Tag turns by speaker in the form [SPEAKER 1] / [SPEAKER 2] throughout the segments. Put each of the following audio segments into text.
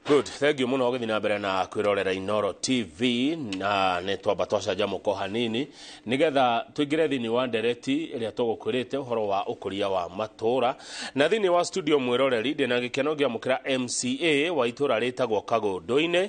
[SPEAKER 1] Good, thank you muno gũthiĩ na mbere na kwĩrorera Inoro TV, na nĩ twamba twacanjamũka o hanini nĩgetha tũingĩre thĩinĩ wa ndereti ĩrĩa tũgũkwĩrĩte ũhoro wa ũkũria wa matũũra. Na thĩinĩ wa studio mwĩroreri, ndĩna gĩkeno ngĩamũkĩra MCA wa itũũra rĩtagwo Kagũndũ-inĩ.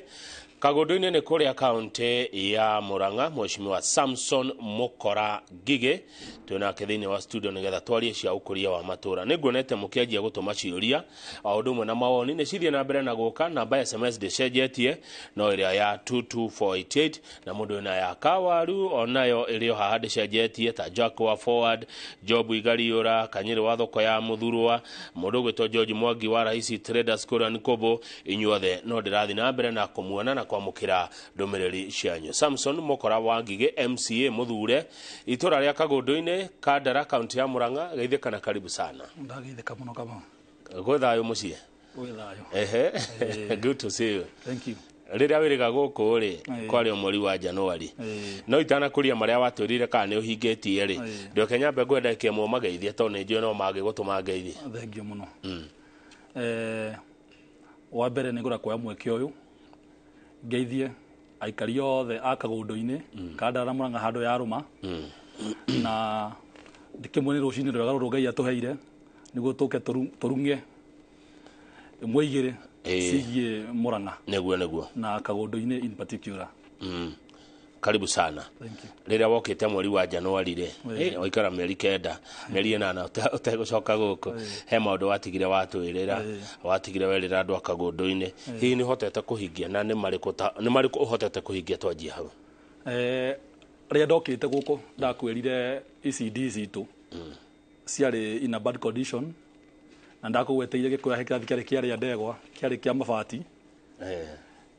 [SPEAKER 1] Kagũndũ-inĩ nĩ kũrĩa kaũntĩ ya Murang'a, Mheshimiwa Samson Mũkora Ngigĩ twĩ nake thĩinĩ wa studio nĩgetha twarie cia ũkũria wa matũũra. Nĩ nguonete mũkĩanjia gũtũma ciũria o ũndũ ũmwe na mawoni, nĩ cithiĩ na mbere na gũka. Namba ya SMS ndĩcenjetie, no ĩrĩa ya 22488, na mũndũ wĩna ya kawaru onayo ĩrĩ o haha ndĩcenjetie, ta Jack wa Forward, Job Igariũra Kanyĩrĩ wa thoko ya Mũthurwa, mũndũ ũgwĩtwo George Mwangi wa Rahisi Traders kũrĩa Nkobo. Inyuothe no ndĩrathiĩ na mbere na kũmuona na kwamũkĩra ndũmĩrĩri cianyu. Samson Mũkora wa Ngigĩ, MCA mũthure itũra rĩa Kagũndũ-inĩ, Kandara, kaunti ya Murang'a, geithĩka na karibu sana.
[SPEAKER 2] Ndageithĩka mũno kama.
[SPEAKER 1] Gwĩ thayũ mũciĩ?
[SPEAKER 2] Gwĩ thayũ.
[SPEAKER 1] Ehe, good to see you.
[SPEAKER 2] Thank you.
[SPEAKER 1] Rĩrĩa wĩrĩga gũkũ rĩ, kwarĩ o mweri wa Januari, no itanakũria marĩa watwĩrire kana nĩ ũhingĩtie rĩ, ndweke nyambe ngwenda ndagĩka ĩmwe ũmageithie, tondũ nĩ njũĩ no mangĩgũtũma ngeithie.
[SPEAKER 2] Thank you mũno. Wa mbere nĩ ngwenda kuoya mweke ũyũ ngeithie aikari othe a Kagũndũ-inĩ, Kandara na Murang'a handũ ya rũma, na ndĩkĩmwe nĩ rũcinĩ rwega rũrũ Ngai atũheire nĩguo tũke tũrung'e ĩmwe igĩrĩ cigiĩ Murang'a
[SPEAKER 1] Nĩguo.
[SPEAKER 2] na Kagũndũ-inĩ in particular.
[SPEAKER 1] Karibu sana.
[SPEAKER 2] Thank you.
[SPEAKER 1] Rĩrĩa wokĩte mweri wa Januari rĩ, waikara mĩeri 9, mĩeri 8 ũtegũcoka gũkũ, he maũndũ watigire watwĩrĩra, watigire werĩra andũ a Kagũndũ-inĩ, hihi nĩ ũhotete kũhingia, na nĩ marĩkũ nĩ marĩkũ ũhotete kũhingia? Twanjia hau.
[SPEAKER 2] Rĩrĩa ndokĩte gũkũ ndakwĩrire ECD citũ ciarĩ in a bad condition, na ndakũgweteire gĩkũya he kĩrathi kĩarĩ kĩa ndegwa, kĩarĩ kĩa mabati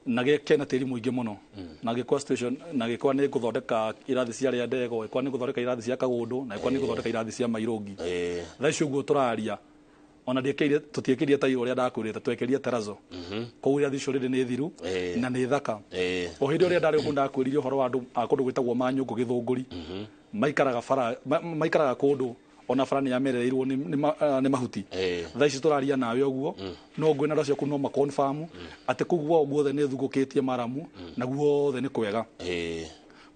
[SPEAKER 2] na gĩkena tĩri mũingĩ mũno, na gĩkwa station, na gĩkwa nĩ ngũthondeka irathi cia rĩa ndegwa, gĩkwa nĩ ngũthondeka irathi cia Kagũndũ, na gĩkwa nĩ ngũthondeka irathi cia Mairũngi. Thaa ici ũguo tũraria, ona ndiĩkĩire, tũtiĩkĩrie tairo ũrĩa ndakwĩrĩte, twekĩrie terazo koguo irathi icio rĩrĩ nĩ thiru na nĩ thaka. O hĩndĩ ĩrĩa ndarĩ ũguo ndakwĩrire ũhoro wa andũ a kũndũ gwĩtagwo Manyũngũ Gĩthũngũri, maikaraga bara, maikaraga kũndũ ona bara nĩ yamerereirwo nĩ mahuti. Thaa ici tũraria nawe ũguo, no ngwĩna andũ acio kũu no maconfirm atĩ kũu gwao guothe nĩ thugũkĩtie maramu na guothe nĩ kwega.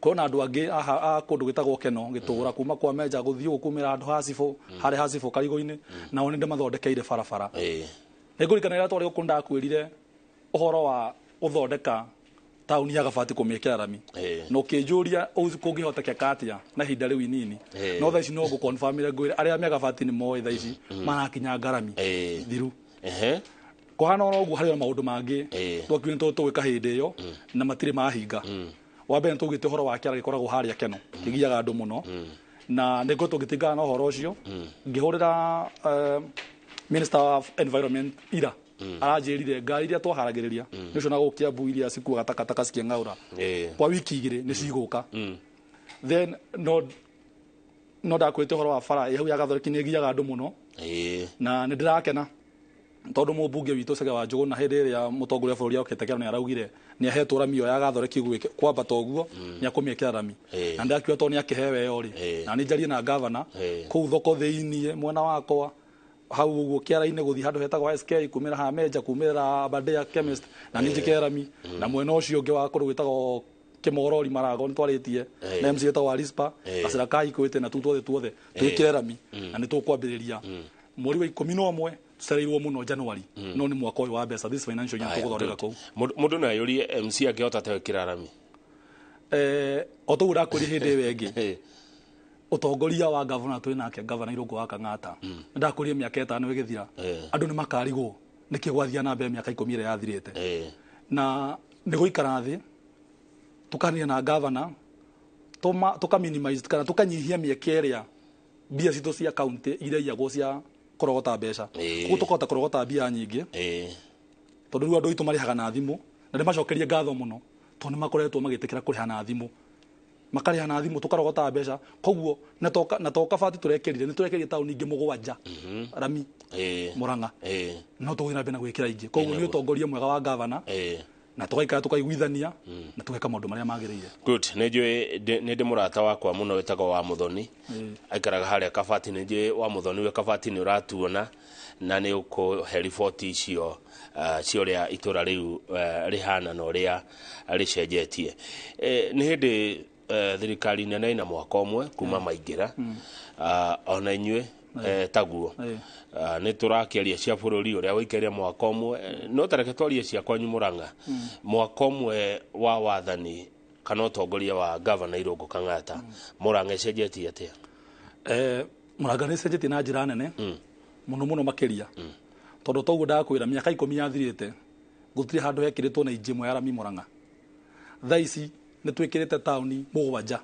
[SPEAKER 2] Kwĩna andũ angĩ aha a kũndũ gwĩtagwo Keno Gĩtũra, kuma kwa Menja gũthiĩ ũguo kumĩra handũ ha cibũ, harĩa ha cibũ Karigũ-inĩ, nao nĩ ndĩmathondekeire barabara. Nĩ ngũririkana rĩrĩa twarĩ gũkũ ndakwĩrire ũhoro wa gũthondeka taũni ya Gabati, kũmĩkĩra rami, na ũkĩnjũria kũngĩhotekeka atĩa na ihinda rĩu inini. No thaa ici no ngũconfirmĩre, ngwĩre arĩa me Gabati nĩ moĩ thaa ici marakinya ngarami thiru. Kũhana oro ũguo, harĩ na maũndũ mangĩ twakiuga nĩ tũgwĩka hĩndĩ ĩyo na matirĩ mahinga. Wa mbere nĩ tũgĩte ũhoro wa kĩara gĩkoragwo harĩa Keno kĩgiaga andũ mũno, na nĩ ngoretwo ngĩtingana na ũhoro ũcio ngĩhũrĩra Minister of Environment ira, aranjĩrire ngari iria twaharagĩrĩria nĩ ũcio na gũkũ Kiambu iria cikuaga takataka cikĩng'aũra kwa wiki 2 nĩ cigũka. Then no ndakwĩte ũhoro wa bara ĩ hau ya Gathoreki nĩ ĩgiaga andũ mũno, na nĩ ndĩrakena tondũ mũmbunge witũ Chege wa Njũgũna, hĩndĩ ĩrĩa mũtongoria wa bũrũri okĩte kĩaro, nĩ araugire nĩ ahetwo rami ĩyo ya Gathoreki kwambata ũguo, nĩ akũmĩkĩra rami. Na ndakiuga tondũ nĩ akĩhewe ĩyo rĩ, na nĩ njarie na gavana kũu thoko thĩiniĩ mwena wakwa hau ũguo kĩara-inĩ gũthiĩ handũ hetagwo SK, kumĩra ha Menja, kumĩra Aberdare Chemist, na nĩ njĩkĩre rami. Na mwena ũcio ũngĩ wa kũndũ gwĩtagwo Kĩmorori Marago nĩ twarĩtie na MC wĩtagwo Arispa, gacĩra ka Ikwĩte na tũu tuothe tuothe twĩkĩre rami, na nĩ tũkwambĩrĩria mweri wa 11, tũcereirwo mũno January, no nĩ mwaka ũyũ wa mbeca, this financial year, tũgũthondeka kũu.
[SPEAKER 1] Mũndũ no ayũrie, MC angĩhota atĩa gwĩkĩra rami?
[SPEAKER 2] O toguo ndakwĩrire hĩndĩ ĩyo ĩngĩ, ũtongoria wa gavana twĩ nake, Gavana Irũngũ wa Kang'ata, ndakwĩrire mĩaka 5 ĩgĩthira andũ nĩ makarigwo nĩkĩ gwathia na mbere mĩaka 10 ĩrĩa yathirĩte. Na nĩ gũikara thĩ tũkaria na gavana, tũka minimize kana tũkanyihia mĩeke ĩrĩa mbia citũ cia county iria iyagwo cia kũrogota mbeca. Koguo tũkahota kũrogota mbia nyingĩ, tondũ rĩu andũ aitũ marĩhaga na thimũ, na ndĩmacokerie ngatho mũno tondũ nĩ makoretwo magĩtĩkĩra kũrĩha na thimũ, makarĩha na thimũ, tũkarogota mbeca. Koguo na to Kabati tũrekĩrire, nĩ tũrekĩrire taũni ingĩ 7 rami Murang'a, no tũgũthiĩ na mbere na gwĩkĩra ingĩ. Koguo nĩ ũtongoria mwega wa gavana, na tũgaikara tũkaiguithania na tũgeka maũndũ marĩa magĩrĩire.
[SPEAKER 1] Good. Nĩ njũĩ nĩ ndĩ mũrata wakwa mũno wĩtagwo wa Mũthoni, aikaraga harĩa Kabati. Nĩ njũĩ wa Mũthoni we Kabati nĩ ũratuona. Na nĩ ũkũhe riboti icio cia ũrĩa itũra rĩu rĩhana na ũrĩa rĩcenjetie. Nĩ hĩndĩ thirikari nene ina mwaka ũmwe kuma maingĩra, ona inyuĩ taguo nĩ tũrakĩaria cia bũrũri ũrĩa ũikaire mwaka ũmwe, no tareke twarie cia kwanyu Murang'a. Mwaka ũmwe wa wathani kana ũtongoria wa gavana Irũngũ Kang'ata, Murang'a ĩcenjetie atĩa?
[SPEAKER 2] Murang'a nĩ ĩcenjetie na njĩra nene mũno mũno makĩria, tondũ toguo ndakwĩra mĩaka 10 yathirĩte gũtirĩ handũ hekĩrĩtwo na inji ĩmwe ya rami Murang'a. Thaa ici nĩ twĩkĩrĩte taũni 7,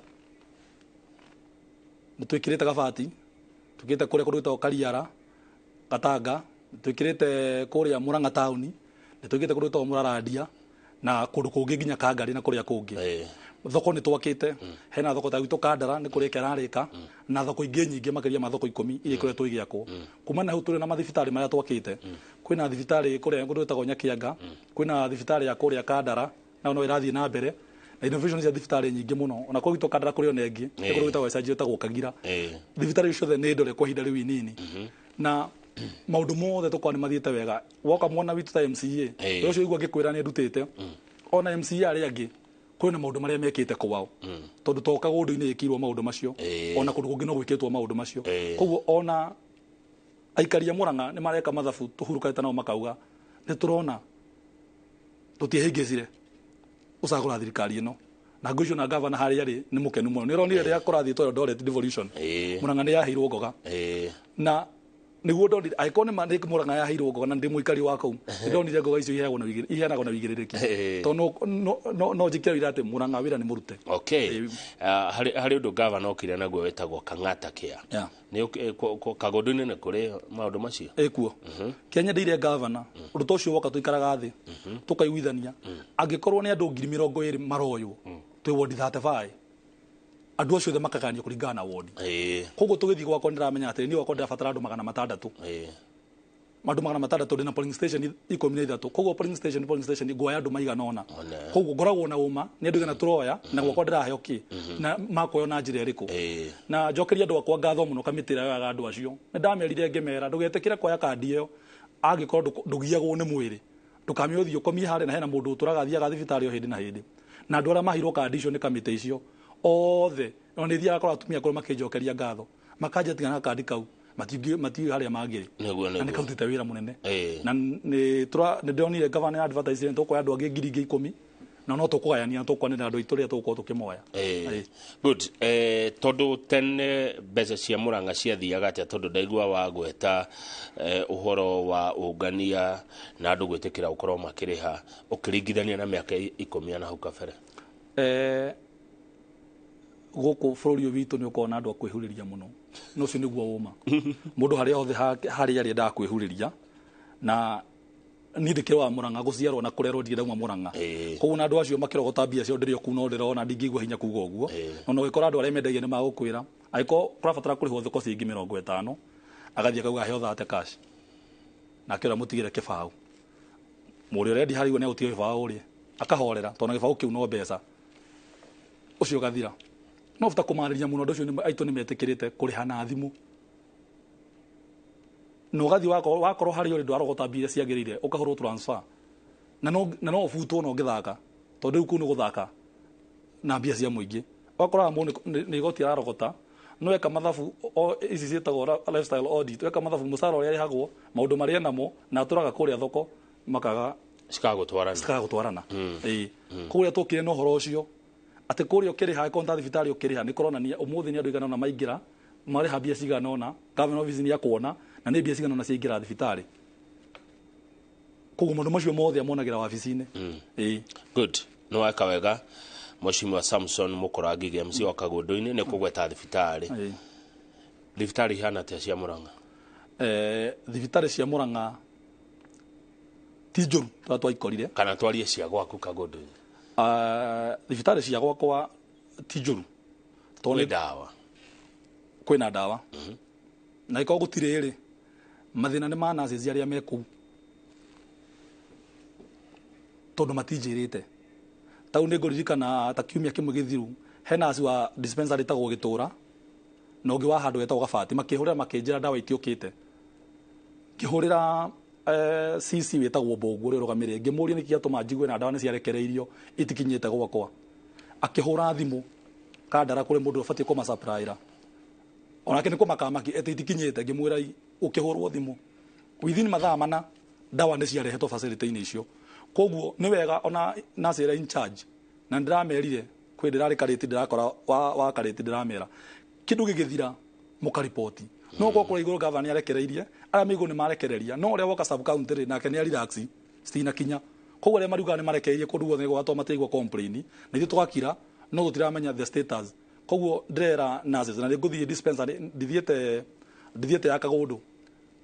[SPEAKER 2] nĩ twĩkĩrĩte Gabati, twĩkĩrĩte kũrĩa kũndũ gwĩtagwo Kariara, Gatanga, twĩkĩrĩte kũrĩa Murang'a taũni, nĩ twĩkĩrĩte kũndũ gwĩtagwo Mũrarandia na kũndũ kũngĩ nginya Kangarĩ na kũrĩa kũngĩ. Thoko nĩ twakĩte, hena thoko ta gwitũ Kandara nĩ kũrĩka ĩrarĩka, na thoko ingĩ nyingĩ makĩria ma thoko 10 iria ikoretwo igĩakwo. Kuma na hau tũrĩ na mathibitarĩ marĩa twakĩte, kwĩna thibitarĩ kũrĩa kũndũ gwĩtagwo Nyakianga, kwĩna thibitarĩ ya kũrĩa Kandara na no ĩrathiĩ na mbere, na innovation cia thibitarĩ nyingĩ mũno. Ona kũu gwitũ Kandara kũrĩ ona ĩngĩ kũndũ gwĩtagwo Ichanji ĩtagwo Kagira. Thibitarĩ ciothe nĩ ndore kwa ihinda rĩu inini, na maũndũ mothe tũkorwo nĩ mathiĩte wega. Woka mwena witũ ta MCA, ũrĩa ũcio igua ngĩkwĩra nĩ ndutĩte, ona MCA arĩa angĩ kwĩna maũndũ marĩa mekĩte kwao, tondũ to Kagondu-inĩ ĩkĩirwo maũndũ macio, ona kũndũ kũngĩ no gwĩkĩtwo maũndũ macio. Koguo ona aikari a Murang'a nĩ mareka mathabu tũhurũkĩte nao makauga nĩ tũrona tũtiehĩngĩcire ũcagũra thirikari ĩno, na ngũicio na gavana harĩa rĩ nĩ mũkenu mũno. Nĩ ũronire rĩrĩa kũrathiĩ Eldoret devolution, Murang'a nĩ yaheirwo ngoga, na nĩguo ndonire angĩkorwo nĩ Murang'a yaheirwo ngoga na ndĩ mũikari wa kũu, nĩ ndonire ngoga icio iheanagwo na wĩigĩrĩrĩki, tondũ no njĩkĩre wĩra atĩ Murang'a wĩra nĩ mũrute.
[SPEAKER 1] Okay. Harĩ ũndũ gavana okire naguo wĩtagwo Kang'ata Care. Nĩ Kagondu-inĩ nĩ kũrĩ maũndũ macio?
[SPEAKER 2] Ĩkuo. Kĩrĩa nyendeire gavana, ũndũ ta ũcio woka tũikaraga thĩ tũkaiguithania, angĩkorwo nĩ andũ 20,000 maroywo twĩ wodi 35, andũ acio othe makagayanio kũringana na wodi. Koguo tũgĩthiĩ gwakwa nĩndĩramenya atĩrĩ, niĩ gwakwa ndĩrabatara andũ 600. Andũ 600 ndĩna polling station 13, koguo polling station nguoya andũ maigana ũna. Koguo ngoragwo na ũma nĩ andũ igana tũroya, na gwakwa ndĩraheo kĩ na makuoywo na njĩra ĩrĩkũ. Na njokeria andũ akwa ngatho mũno kamĩtĩ ĩrĩa yoyaga andũ acio. Nĩ ndamerire ngĩmera ndũgetĩkĩre kuoya kandi ĩyo angĩkorwo ndũgiagwo nĩ mwĩrĩ, ndũkamĩoye ũthiĩ ũkomie harĩa na hena mũndũ ũtũraga athiaga thibitarĩ o hĩndĩ na hĩndĩ. Na andũ arĩa maheirwo kandi icio nĩ kamĩtĩ icio othe, ona nĩ thiaga kũrora atumia akũrũ makĩnjokeria ngatho, makanja tigana na kandi kau, matiũĩ harĩa mangĩrĩ. Na nĩ karutĩte wĩra mũnene. Na nĩ ndĩronire gavana ya advertise nĩ tũkuoya andũ angĩ 10,000, na no tũkũgayania na tũkwanĩrĩra andũ aitũ rĩrĩa tũgũkorwo tũkĩmoya.
[SPEAKER 1] Good. Tondũ tene mbeca cia Murang'a ciathiaga atĩa? Tondũ ndaigua wagweta ũhoro wa ũngania na andũ gwĩtĩkĩra gũkorwo makĩrĩha ũkĩringithania na mĩaka 10 na hau kabere.
[SPEAKER 2] Gũkũ bũrũri ũyũ witũ nĩ ũkoragwo na andũ a kwĩhurĩria mũno, na ũcio nĩguo ũma. Mũndũ harĩa hothe harĩa arĩ endaga kwĩhurĩria, na niĩ ndĩkĩrĩ wa Murang'a gũciarwo na kũrerwo ndirĩ ndauma Murang'a. Koguo na andũ acio makĩrogota mbia ciao ndĩrĩ o kũu no ndĩrona ndingĩigua hinya kuga ũguo. No ũgĩkora andũ arĩa mendagia nĩ magũkwĩra angĩkorwo kũrabatara kũrĩhwo thoko ciringi 50, agathiĩ akauga heo 30 cash, nake ũrĩa mũtigĩre kĩbaũ. Mũrĩa ũrendia harĩa ũguo nĩ agũtiga gĩbaũ ũrĩe, akahorera tondũ gĩbaũ kĩu no mbeca, ũcio ũgathira. No bata kũmarĩria mũno andũ acio aitũ nĩ metĩkĩrĩte kũrĩha na thimũ, na ũgathiĩ wakorwo harĩa ũrĩ ndwarogota mbia iria ciagĩrĩire ũkahũrwo transfer, na no ũbutwo na ũngĩthaka, tondũ rĩu kũu nĩ gũthaka na mbia cia mũingĩ. Ũgakoraga mũndũ nĩ igoti ararogota, no eka mathabu ici ciĩtagwo lifestyle audit, eka mathabu mũcara ũrĩa arĩhagwo, maũndũ marĩa enamo, na atũraga kũrĩa thoko makaga
[SPEAKER 1] cikagũtwarana.
[SPEAKER 2] Cikagũtwarana. Koguo rĩrĩa twokire na ũhoro ũcio atĩ kũrĩa ũkĩrĩha, angĩkorwo nĩ ta thibitarĩ ũkĩrĩha, nĩ kũronania ũmũthĩ nĩ andũ aigana ũna maingĩra, marĩha mbia cigana ũna, government office nĩ akuona, na nĩ mbia cigana ũna ciaingĩra thibitarĩ. Koguo maũndũ macio mothe amonagĩra wabici-inĩ.
[SPEAKER 1] Good. Nĩ weka wega Mheshimiwa Samson Mukora Ngigĩ, MC wa Kagondu-inĩ, nĩ kũgweta thibitarĩ. Thibitarĩ ihana atĩa cia Murang'a?
[SPEAKER 2] Thibitarĩ cia Murang'a ti njũru tũrĩa twaikorire.
[SPEAKER 1] Kana twarie cia gwaku Kagondu-inĩ?
[SPEAKER 2] Thibitarĩ cia gwakwa ti njũru. Tondũ
[SPEAKER 1] Kwĩ ndawa.
[SPEAKER 2] Kwĩna ndawa. Na ĩkorwo gũtirĩ rĩ, mathĩna nĩ ma nurses arĩa me kũu, tondũ matinjĩrĩte. Tau nĩ ngũririkana ta kiumia kĩmwe gĩthiru, he nurse wa dispensary ĩtagwo Gĩtũra, na ũngĩ wa handũ hetagwo Gabati, makĩhũrĩra makĩnjĩra ndawa itiũkĩte. Ngĩhũrĩra CC wĩtagwo Mbũngũ ũrĩa ũrũgamĩrĩire, ngĩmũria nĩkĩ gĩatũma njigue na ndawa nĩ ciarekereirio itikinyĩte gwakwa. Akĩhũra thimũ kandara kũrĩ mũndũ ũbatiĩ kũmasupplyra, onake nĩ kũmakamaki atĩ itikinyĩte. Ngĩmwĩra ũkĩhũrwo thimũ within mathaa 4 ndawa nĩ ciarehetwo facility-inĩ icio. Koguo nĩ wega ona nurse ĩrĩa in charge, na ndĩramerire kwĩ ndĩrarĩ Karĩti, ndĩrakora wa Karĩti, ndĩramera kĩndũ gĩgĩthira mũkariboti no kwa kũrĩa igũrũ. Gavana nĩ arekereirie, arĩa me igũrũ nĩ marekereria, no ũrĩa woka sub county rĩ, nake nĩ arelax citinakinya. Koguo arĩa mariugaga nĩ marekereirie kũndũ guothe gwatwa matiaigua complain, na ithuĩ tũgakira no tũtiramenya the status. Koguo ndĩrera nurses na nĩ ngũthiĩ dispensary, ndithiĩte ya Kagũndũ,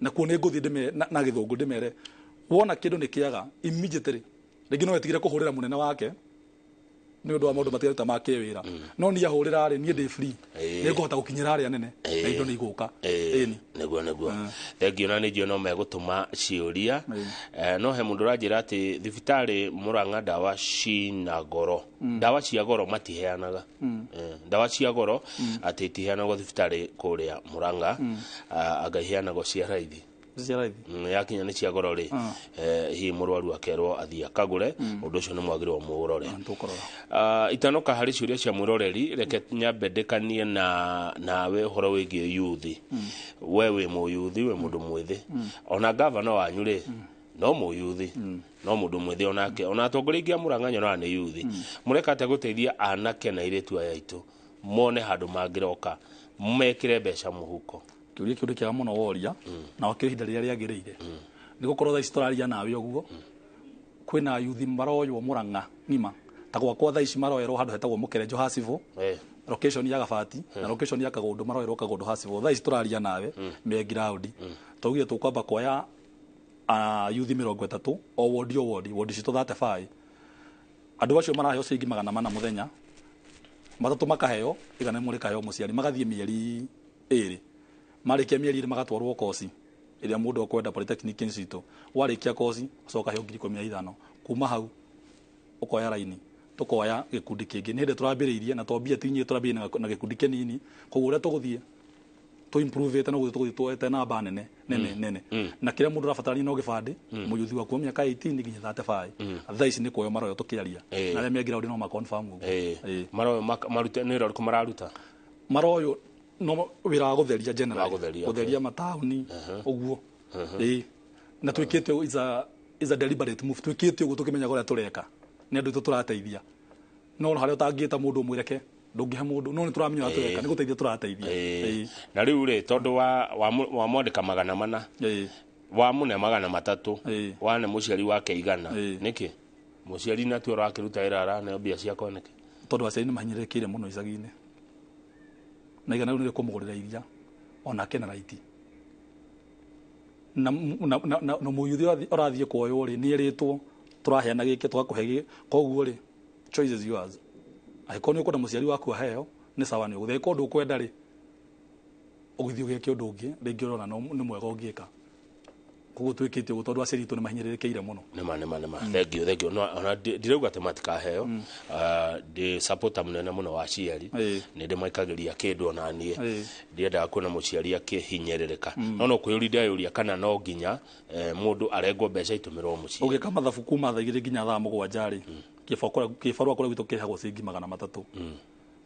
[SPEAKER 2] na kuo nĩ ngũthiĩ ndĩme na gĩthũngũ ndĩmere wona kĩndũ nĩ kĩaga immediately. Rĩngĩ no etigĩre kũhũrĩra mũnene wake nĩ ũndũ wa maũndũ matigarĩte ma kĩwĩra, no niĩ ahũrĩra rĩ, niĩ ndĩ free, nĩ ngũhota gũkinyĩra arĩa nene na indo nĩ igũka. Ĩni.
[SPEAKER 1] Nĩguo, thengiũ. Na nĩ njũĩ no megũtũma ciũria. No he mũndũ ũranjĩra atĩ thibitarĩ Mũrang'a ndawa cina goro, ndawa cia goro matiheanaga. Ndawa cia goro atĩ itiheanagwo thibitarĩ kũrĩa Mũrang'a. Anga iheanagwo cia raithi?
[SPEAKER 2] Cia raithi.
[SPEAKER 1] Yakinya nĩ cia goro rĩ, hihi mũrwaru akerwo athiĩ akagũre. Ũndũ ũcio nĩ mwagĩrĩirwo mũũrore.
[SPEAKER 2] Tũkũrora.
[SPEAKER 1] Itanoka harĩ ciũria cia mwĩroreri, reke nyambe ndĩkanie na nawe ũhoro wĩgiĩ yuthi. We wĩ mũyuthi, wĩ mũndũ mwĩthĩ, ona gavana wanyu rĩ no mũyuthi, no mũndũ mwĩthĩ onake, ona atongoria aingĩ a Mũrang'a nyonaga nĩ yuthi. Mũreka atĩa gũteithia anake na airĩtu aya aitũ mone handũ mangĩroka mekĩre mbeca mũhuko?
[SPEAKER 2] Kĩũria kĩu nĩ kĩega mũno woria, na wakĩo ihinda rĩrĩa rĩagĩrĩire, nĩ gũkorwo thaa ici tũraria nawe ũguo kwĩna yuthi maroywo Mũrang'a ng'ima. Ta gwakwa thaa ici maroerwo handũ hetagwo Mũkerenjo ha civil, location ya Gabati na location ya Kagũndũ, maroerwo Kagũndũ ha civil. Thaa ici tũraria nawe me ground. Twaugire tũkwamba kuoya yuthi 30 o wodi, o wodi, wodi citũ 35. Andũ acio maraheo ciringi 400 mũthenya, matatũ makaheo 100, rĩkaheo mũciari, magathiĩ mĩeri 2. Marĩkia mĩeri 2 magatwarwo koci ĩrĩa mũndũ akwenda, polytechnic citũ. Warĩkia koci ũcoka heo 15,000. Kuma hau ũkoya raini, tũkoya gĩkundi kĩngĩ. Nĩ hĩndĩ tũrambĩrĩirie na twambia ti inyuĩ, tũrambĩrĩirie na gĩkundi kĩnini. Koguo ũrĩa tũgũthiĩ tũ-improve-ĩte no gũthiĩ tũgũthiĩ tuoete namba nene nene nene. Na kĩrĩa mũndũ arabatarania no gĩbandĩ, mũyuthi wa kuma mĩaka 18 nginya 35. Thaa ici nĩ kuoyo maroyo tũkĩaria, na arĩa me ground no ma confirm ũguo.
[SPEAKER 1] Maroyo marute nĩ wĩra ũrĩkũ mararuta?
[SPEAKER 2] Maroyo no wĩra wa gũtheria generally.
[SPEAKER 1] Wa gũtheria,
[SPEAKER 2] gũtheria mataũni ũguo. Ĩĩ, na twĩkĩte ũguo is a deliberate move. Twĩkĩte ũguo tũkĩmenyaga ũrĩa tũreka nĩ andũ aitũ tũrateithia, no harĩa ũtangĩta mũndũ ũmwĩreke ndũngĩhe mũndũ, no nĩ tũramenya ũrĩa tũreka, nĩ gũteithia tũrateithia.
[SPEAKER 1] Na rĩu rĩ, tondũ wa mwandĩka 400, wamũne 300, wane mũciari wake 100, nĩkĩ mũciari natuo ũrakĩruta wĩra araneo mbia cia koneke?
[SPEAKER 2] Tondũ aciari nĩ mahinyĩrĩrĩkĩire mũno icagi-inĩ, na 100 rĩu nĩ rĩkũmũgũrĩra iria onake na raiti na mũyuthi ũrathiĩ kuoywo rĩ, nĩ erĩtwo tũraheana gĩkĩ, tũgakũhe gĩkĩ. Koguo rĩ, choice is yours. Angĩkorwo nĩ ũkwenda mũciari waku aheo nĩ sawa, nĩ ũgũthiĩ. Angĩkorwo ndũkwenda rĩ, ũgĩthiĩ ũgeke ũndũ ũngĩ rĩngĩ ũrona no nĩ mwega ũngĩka. Koguo twĩkĩte ũguo tondũ aciari aitũ nĩ mahinyĩrĩrĩkĩire mũno.
[SPEAKER 1] Nĩma, thengiũ. No ona ndirauga atĩ matikaheo. Ndĩ supporter mũnene mũno wa aciari. Nĩ ndĩmaikagĩria kĩndũ ona niĩ. Ndiendaga kuona mũciari akĩhinyĩrĩrĩka, no kwĩyũria ndeyũria kana no nginya mũndũ arengwo mbeca itũmĩrwo mũciĩ.
[SPEAKER 2] Ũgĩka mathabu kuma thaa 2 nginya thaa 7 rĩ, kĩbarũa kũrĩa gwitũ kĩrĩhagwo ciringi 300.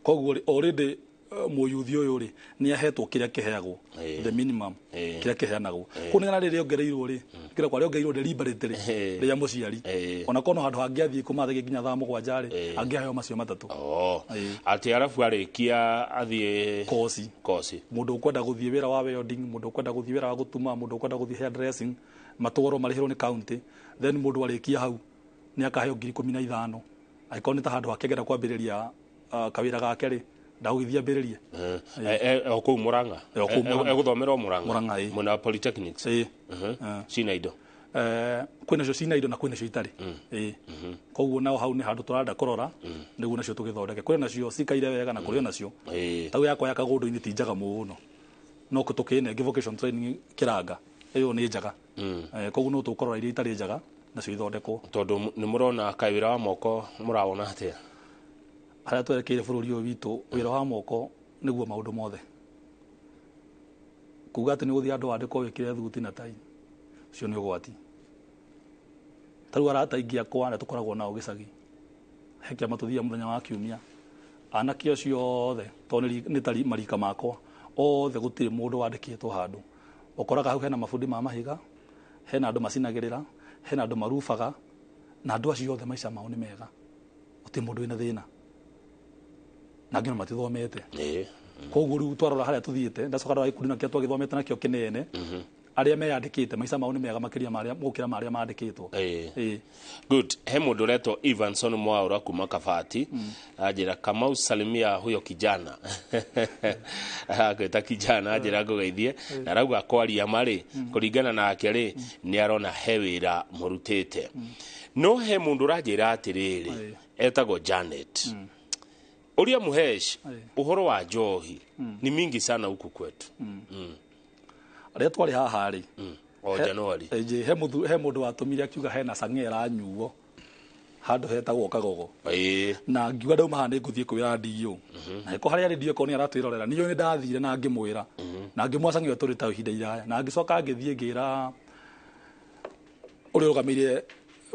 [SPEAKER 2] Koguo rĩ, already mũyuthi ũyũ rĩ, nĩ ahetwo kĩrĩa kĩheagwo, the minimum kĩrĩa kĩheanagwo. Kũu nĩ rĩrĩa rĩongereirwo rĩ, kĩrĩa kwa rĩongereirwo deliberately rĩa mũciari. Ona korwo no handũ hangĩ athiĩ kuma thaa 2 nginya thaa 7 rĩ, angĩaheo macio matatũ.
[SPEAKER 1] Oh. Atĩ arabu arĩkia athiĩ
[SPEAKER 2] koci.
[SPEAKER 1] Koci.
[SPEAKER 2] Mũndũ ũkwenda gũthiĩ wĩra wa welding, mũndũ ũkwenda gũthiĩ wĩra wa gũtuma, mũndũ ũkwenda gũthiĩ hair dressing, matwarwo marĩhĩrwo nĩ county. Then mũndũ arĩkia hau nĩ akaheo 15,000. Angĩkorwo nĩ ta handũ hakĩngenda kwambĩrĩria kawĩra gake rĩ, ndagũgĩthiĩ ambĩrĩrie.
[SPEAKER 1] O kũu Murang'a?
[SPEAKER 2] O kũu Murang'a.
[SPEAKER 1] Egũthomera o Murang'a?
[SPEAKER 2] Murang'a, ĩĩ.
[SPEAKER 1] Mwena wa polytechnics?
[SPEAKER 2] Ĩĩ.
[SPEAKER 1] Cina indo?
[SPEAKER 2] Kwĩnacio cina indo na kwĩnacio itarĩ. Ĩĩ, koguo nao hau nĩ handũ tũrenda kũrora nĩguo nacio tũgĩthondeke. Kwĩ nacio cikaire wega na kũrĩ nacio tau yakwa ya Kagũndũ-inĩ ti njega mũno, no tũkĩne vocation training kĩranga ĩyo nĩ njega. Koguo no tũkũrora iria itarĩ njega nacio ithondekwo.
[SPEAKER 1] Tondũ nĩ mũrona kaĩ wĩra wa moko mũrawona atĩa?
[SPEAKER 2] Harĩa twerekeire bũrũri ũyũ witũ, wĩra wa moko nĩguo maũndũ mothe. Kuga atĩ nĩ ũgũthiĩ andũ wandĩkwo wĩkĩre thuti na tai. Ũcio nĩ ũgwati. Ta rĩu arata aingĩ akwa arĩa tũkoragwo nao gĩcagi, he kĩama tũthiaga mũthenya wa kiumia, anake acio othe tondũ nĩ ta marika makwa othe, gũtirĩ mũndũ wandĩkĩtwo handũ. Ũkoraga hau hena mabundi ma mahiga, hena andũ macinagĩrĩra, hena andũ marubaga, na andũ acio othe maica mao nĩ mega, gũtirĩ mũndũ wĩna thĩna, na angĩ ona matithomete. Koguo rĩu twarora harĩa tũthiĩte, ndacoka ndora gĩkundi nakĩo twagĩthomete nakĩo kĩnene, arĩa meyandĩkĩte maica mao nĩ mega makĩria marĩa gũkĩra marĩa mandĩkĩtwo.
[SPEAKER 1] Good. He mũndũ ũretwo Evanson Mwaura kuma Kabati, anjĩra, "Kamau, salimia huyo kijana." Akwĩta kijana, anjĩra ngũgeithie na arauga kwaria marĩ kũringana nake rĩ, nĩ arona he wĩra mũrutĩte. No he mũndũ ũranjĩra atĩrĩrĩ, etagwo Janet, "Ũria Muhesh, ũhoro wa njohi ni mingi sana huku kwetu."
[SPEAKER 2] Arĩa twarĩ haha rĩ,
[SPEAKER 1] O January.
[SPEAKER 2] He mũndũ watũmire akiuga hena cang'e ĩranyuo handũ hetagwo Kagogo, na ngiuga ndauma haha nĩ ngũthiĩ kwĩra DO, na ĩko harĩa arĩ DO korwo nĩ aratwĩrorera, niĩ nĩ ndathire na ngĩmwĩra na ngĩmwa cang'e ĩyo tũrĩ ta ihinda iraya, na ngĩcoka ngĩthiĩ ngĩra ũrĩa ũrũgamĩire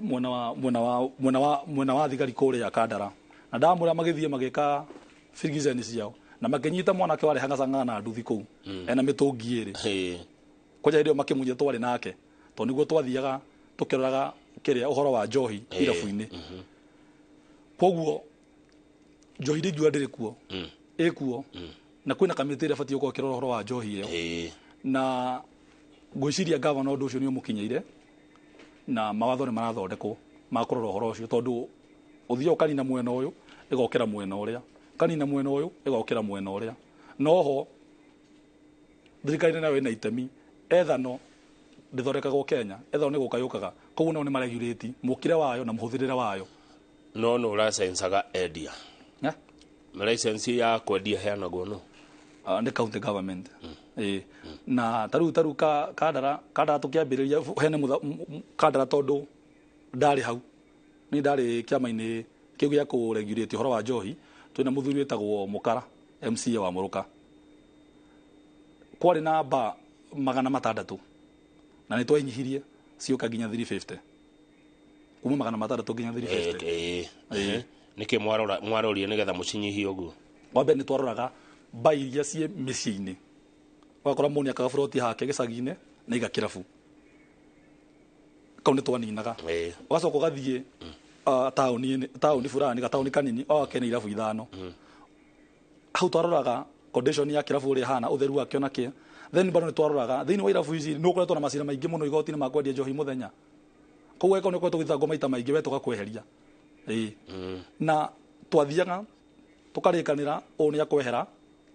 [SPEAKER 2] mwena wa mwena wa mwena wa mwena wa thigari kũrĩa Kandara, na ndamwĩra magĩthiĩ magĩka birigiceni ciao na makĩnyita mwanake warehaga cang'a na nduthi kũu ena mĩtũngi ĩrĩ. Kwanja hĩndĩ ĩyo makĩmunyita twarĩ nake, tondũ nĩguo twathiaga tũkĩroraga kĩrĩa ũhoro wa njohi irabu-inĩ. Koguo njohi ndingiuga ndĩrĩ kuo, ĩkuo, na kwĩna kamĩtĩ ĩrĩa ĩbatiĩ gũkorwo ĩkĩrora ũhoro wa njohi ĩyo, na ngwĩciria gavana ũndũ ũcio nĩ ũmũkinyĩire, na mawatho nĩ marathondekwo ma kũrora ũhoro ũcio, tondũ ũthiaga ũkanina mwena ũyũ ĩgokĩra mwena ũrĩa, ũkanina mwena ũyũ ĩgokĩra mwena ũrĩa. Noho thirikari nayo ĩna itemi, ethano ndĩthondekagwo Kenya, ethano nĩ gũka yũkaga, koguo nao nĩ maregulate mũkĩre wayo na mũhũthĩrĩre wayo.
[SPEAKER 1] No nũ ũracencaga endia? License ya kwendia heanagwo no?
[SPEAKER 2] Nĩ county government. Na tarĩu Kandara tũkĩambĩrĩria hena Kandara, tondũ ndarĩ hau, niĩ ndarĩ kĩama-inĩ kĩu gĩa kũ-regulate ũhoro wa njohi, twĩna mũthuri wĩtagwo Mũkara, MCA wa Mũrũka, kwarĩ na ba 600, na nĩ twainyihirie ciũka nginya 350, kuma 600 nginya 350.
[SPEAKER 1] Nĩkĩ mwarorie nĩgetha mũcinyihie ũguo?
[SPEAKER 2] Wa mbere nĩ twaroraga ba iria ciĩ mĩciĩ-inĩ, ũgakora mũndũ nĩakaga buroti hake gĩcagi-inĩ na iga kĩrabu kau, nĩ twaninaga. Ũgacoka ũgathiĩ taũni-inĩ, taũni fulani, gataũni kanini, ũgakena na irabu ithano. Hau twaroraga condition ya kĩrabu ũrĩa ĩhana, ũtheru wakĩo na kĩ. Then bado nĩ twaroraga thĩinĩ wa irabu ici nĩ ũkoretwo na macira maingĩ mũno igoti-inĩ ma kwendia njohi mũthenya, koguo angĩkorwo nĩ ũkoretwo ũgĩthitangwo maita maingĩ, we tũgakweheria. Na twathiaga tũkarĩkanĩra ũũ nĩ akwehera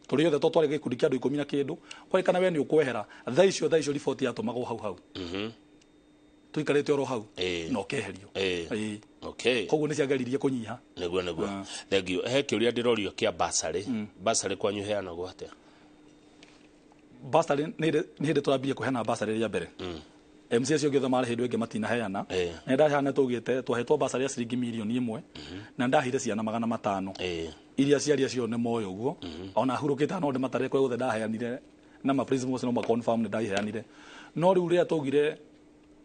[SPEAKER 2] tũrĩ othe, to twarĩ gĩkundi kĩa andũ 10 na kĩndũ, kwarĩkana we nĩ ũkwehera thaa icio, thaa icio riboti yatũmagwo hau hau, tũikarĩte oro hau, na ũkeherio. Koguo nĩ ciageririe kũnyiha.
[SPEAKER 1] Nĩguo, thank you. He kĩũria ndĩrorio kĩa basarĩ. Basarĩ kwanyu heanagwo atĩa?
[SPEAKER 2] Basarĩ nĩ hĩndĩ tũrambirie kũheana basarĩ rĩa mbere. MC acio angĩ othe marĩ hĩndĩ ĩngĩ matinaheana. Na ndaheana tũgĩte twahetwo basarĩ ya ciringi 1 mirioni, na ndahire ciana 500. Iria aciari acio nĩ moĩ ũguo, ona hurũkĩte no ndĩmatare kũrĩa guothe ndaheanire, na ma principals no ma confirm nĩ ndaiheanire. No rĩu rĩrĩa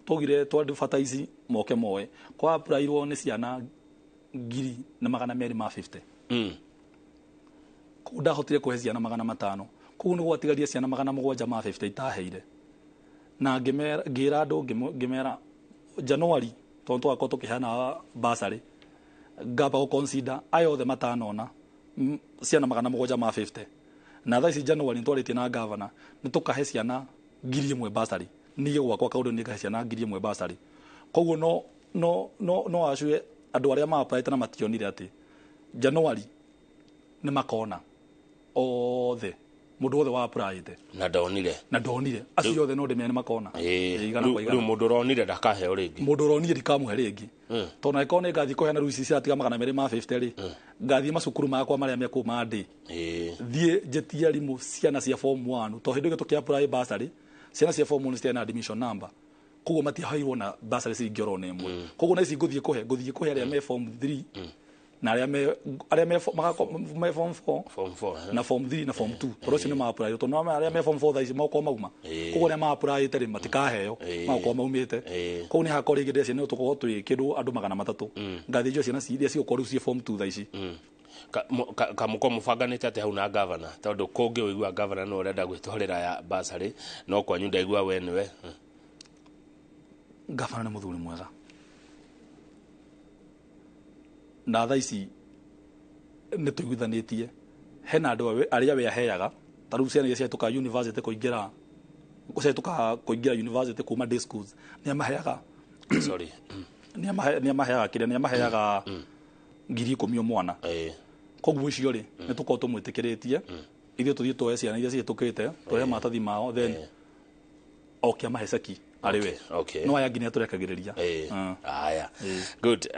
[SPEAKER 2] twaugire twa advertise moke moe, kwa applyirwo nĩ ciana 1,250. Koguo ndahotire kũhe ciana 500, koguo nĩ gwatigaria ciana 750 itaheire, na ngĩmera, ngĩra andũ, ngĩmera January, tondũ twakorwo tũkĩheana basarĩ, ngamba gũ consider aya othe matanona, ciana 750. Na thaa ici January nĩtwarĩtie na gavana, nĩ tũkahe ciana 1,000 basarĩ. Niĩ gwakwa kaũndũ nĩ ngahe ciana 1,000 basarĩ. Koguo no acue andũ arĩa ma apply na mationire atĩ January nĩ makona othe, mũndũ wothe wa applyĩte
[SPEAKER 1] na ndonire.
[SPEAKER 2] Na ndonire, acio othe no ndĩmere nĩ makona. Igana kwa
[SPEAKER 1] Rĩu
[SPEAKER 2] igana.
[SPEAKER 1] Mũndũ ũronire ndakaheo rĩngĩ?
[SPEAKER 2] Mũndũ ũronire ndikamũhe rĩngĩ, tondũ angĩkorwo nĩ ngathiĩ kũheana rĩu ici ciratiga 250 rĩ, ngathiĩ macukuru makwa marĩa mekũu ma ndĩ thiĩ njĩtie arimũ ciana cia form 1, tondũ hĩndĩ ĩyo tũkĩ apply bursary, ciana cia form 1 citiarĩ na admission number, koguo matiaheirwo na bursary ciringi oro na ĩmwe. Koguo na ici ngũthiĩ kũhe arĩa me form 3. Na arĩa me form 4
[SPEAKER 1] Form 4.
[SPEAKER 2] Na form 3 na form 2, tondũ acio nĩ ma-apply, tondũ no arĩa me form 4 thaa ici magokorwo mauma. Koguo arĩa ma-applyĩte rĩ, matikaheo, magakorwo maumĩte. Koguo nĩ hakorwo rĩngĩ ndĩreciria nĩ tũkorwo twĩ kĩndũ andũ 300 ngathĩnjwo ciana iria cigũkorwo rĩu ciĩ form 2 thaa ici.
[SPEAKER 1] Kamũko mũbanganĩte atĩ hau na gavana, tondũ kũngĩ ũigua gavana no ũrenda gwĩtwarĩra ya basarĩ, no kwanyu ndaigua we nĩwe.
[SPEAKER 2] Gavana nĩ mũthuri mwega, na thaa ici nĩ tũiguithanĩtie hena andũ arĩa we aheaga, ta rĩu ciana iria ciahĩtũka university kũingĩra, ciahĩtũka kũingĩra university kuma day schools, nĩ amaheaga.
[SPEAKER 1] Sorry.
[SPEAKER 2] Nĩ amaheaga kĩrĩa, nĩ amaheaga 10,000 o mwana. Koguo icio rĩ, nĩ tũkorwo tũmwĩtĩkĩrĩtie ithuĩ tũthiĩ tuoe ciana iria cihĩtũkĩte, tuoe maratathi mao, then oke amahe ceki arĩ we. No aya angĩ nĩ atũrekagĩrĩria.
[SPEAKER 1] Aya, good.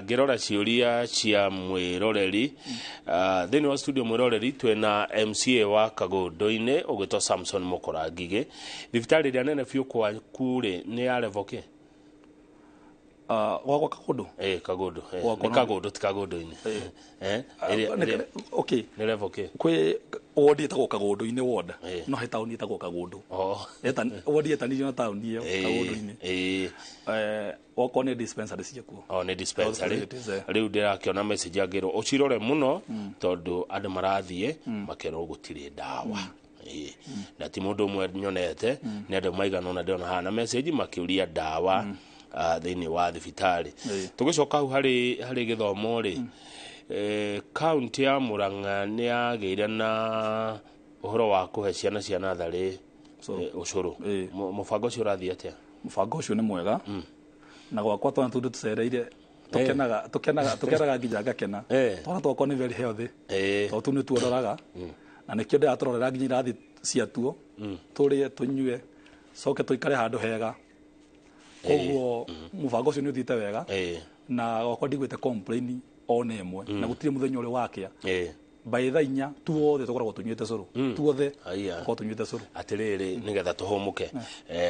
[SPEAKER 1] Ngĩrora ciũria cia mwĩroreri thĩinĩ wa studio, mwĩroreri, twĩna MCA wa Kagũndũ-inĩ ũgĩtwo Samson Mũkora Ngigĩ. Thibitarĩ ĩrĩa nene biũ kwaku rĩ, nĩ ya level kĩ?
[SPEAKER 2] Gwakwa Kagũndũ?
[SPEAKER 1] Ĩ, Kagũndũ, eh.
[SPEAKER 2] Gwakwa
[SPEAKER 1] Nĩ Kagũndũ, ti Kagũndũ-inĩ.
[SPEAKER 2] Okay.
[SPEAKER 1] Nĩ level kĩ?
[SPEAKER 2] Kwĩ ward ĩtagwo Kagũndũ-inĩ ward. No he taũni ĩtagwo Kagũndũ. Ward yetanĩirio na taũni ĩyo, Kagũndũ-inĩ. Gwakwa nĩ dispensary ciakuo.
[SPEAKER 1] O nĩ dispensary.
[SPEAKER 2] Health facilities, eh.
[SPEAKER 1] Rĩu ndĩrakĩona message angĩrwo ũcirore mũno, tondũ andũ marathiĩ makerwo gũtirĩ ndawa. Na ti mũndũ ũmwe nyonete, nĩ andũ maigana ũna ndĩrona haha na message makĩũria ndawa thĩinĩ wa thibitarĩ. Tũgĩcoka hau harĩ gĩthomo rĩ, kaunti ya Murang'a nĩ yagĩire na ũhoro wa kũhe ciana cia natharĩ
[SPEAKER 2] Ũcũrũ.
[SPEAKER 1] Ũcũrũ. Mũbango ũcio ũrathiĩ atĩa?
[SPEAKER 2] Mũbango ũcio nĩ mwega, na gwakwa twana tũndũ tũcereire, tũkenaga, tũkenaga, tũkenaga nginya ngakena. Twana twakwa nĩ very healthy, tondũ tũu nĩtuo ndoraga, na nĩkĩo ndĩratũrorera nginya irathi ciatuo, tũrĩe, tũnyue, coke tũikare handũ hega. Koguo mũbango ũcio nĩ ũthiĩte wega, na gwakwa ndigwĩte complain ona ĩmwe, na gũtirĩ mũthenya ũrĩ wakĩa. By thaa 4 tuothe tũkoragwo tũnyuĩte cũrũ, tuothe
[SPEAKER 1] Aya.
[SPEAKER 2] tũkoragwo tũnyuĩte cũrũ.
[SPEAKER 1] Atĩrĩrĩ, nĩgetha tũhũmũke,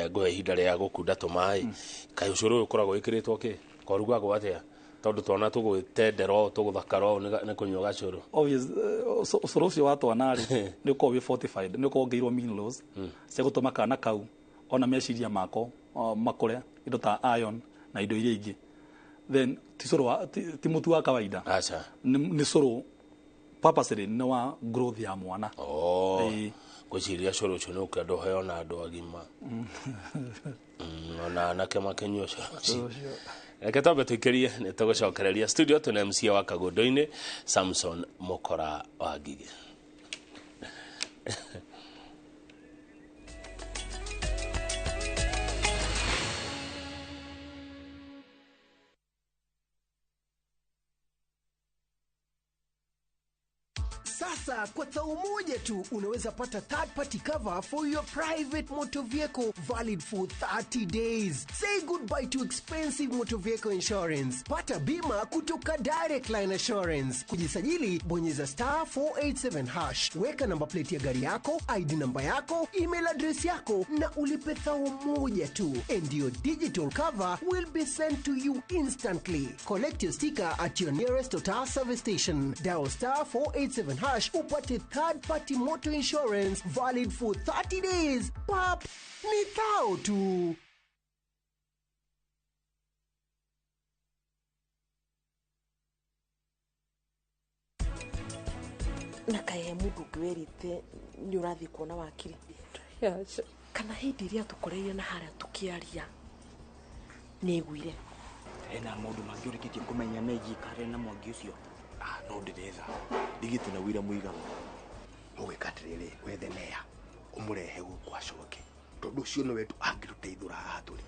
[SPEAKER 1] ngũhe ihinda rĩa gũkunda tũmaĩ. Kaĩ ũcũrũ ũyũ ũkoragwo wĩkĩrĩtwo kĩ, korugagwo atĩa, tondũ twana tũgwĩtendera ũũ, tũgũthakara ũũ nĩ kũnyua gacũrũ?
[SPEAKER 2] Obvious, ũcũrũ ũcio wa twana rĩ, nĩ ũkoragwo wĩ fortified, nĩ ũkoragwo wongereirwo minerals cia gũtũma kana kau ona meciria mako makũre, indo ta iron na indo iria ingĩ. Then ti cũrũ wa ti mũtu wa kawaida.
[SPEAKER 1] Aca.
[SPEAKER 2] Nĩ cũrũ purposely nĩ wa growth ya mwana.
[SPEAKER 1] Oh. Ngwĩciria cũrũ ũcio nĩ ũkĩenda ũheo na andũ agima. Ona anake makĩnyua ũcũrũ ũcio. Reke twambe tũikĩrie, nĩ tũgũcokereria studio. Twĩna MCA wa Kagũndũ-inĩ Samson Mũkora wa Ngigĩ.
[SPEAKER 3] Sasa kwa thao moja tu unaweza pata third party cover for your private motor vehicle valid for 30 days. Say goodbye to expensive motor vehicle insurance. Pata bima kutoka Direct Line Assurance. Kujisajili, bonyeza *487#. Weka namba plate ya gari yako, ID namba yako, email address yako na ulipe thao moja tu. And your digital cover will be sent to you instantly. Collect your sticker at your nearest Total service station. Dial *487# upate third party motor insurance valid for 30 days. Pap, ni thao tu.
[SPEAKER 4] Na kaĩ he mũndũ ũngĩ werĩte nĩ ũrathiĩ kuona wakiri?
[SPEAKER 5] Aca.
[SPEAKER 4] Kana hĩndĩ ĩrĩa tũkoreire na harĩa tũkĩaria nĩ aiguire?
[SPEAKER 6] Hena maũndũ mangĩ ũrĩkĩtie kũmenya megiĩ Karen na Mwangi ũcio?
[SPEAKER 7] Ah, no ndĩretha ndigĩte na wĩra mũiganu. Ũgwĩka atĩrĩrĩ, wethe nea ũmũrehe gũkũ acoke, tondũ ũcio nĩwe tu angĩtũteithũra haha tũrĩ.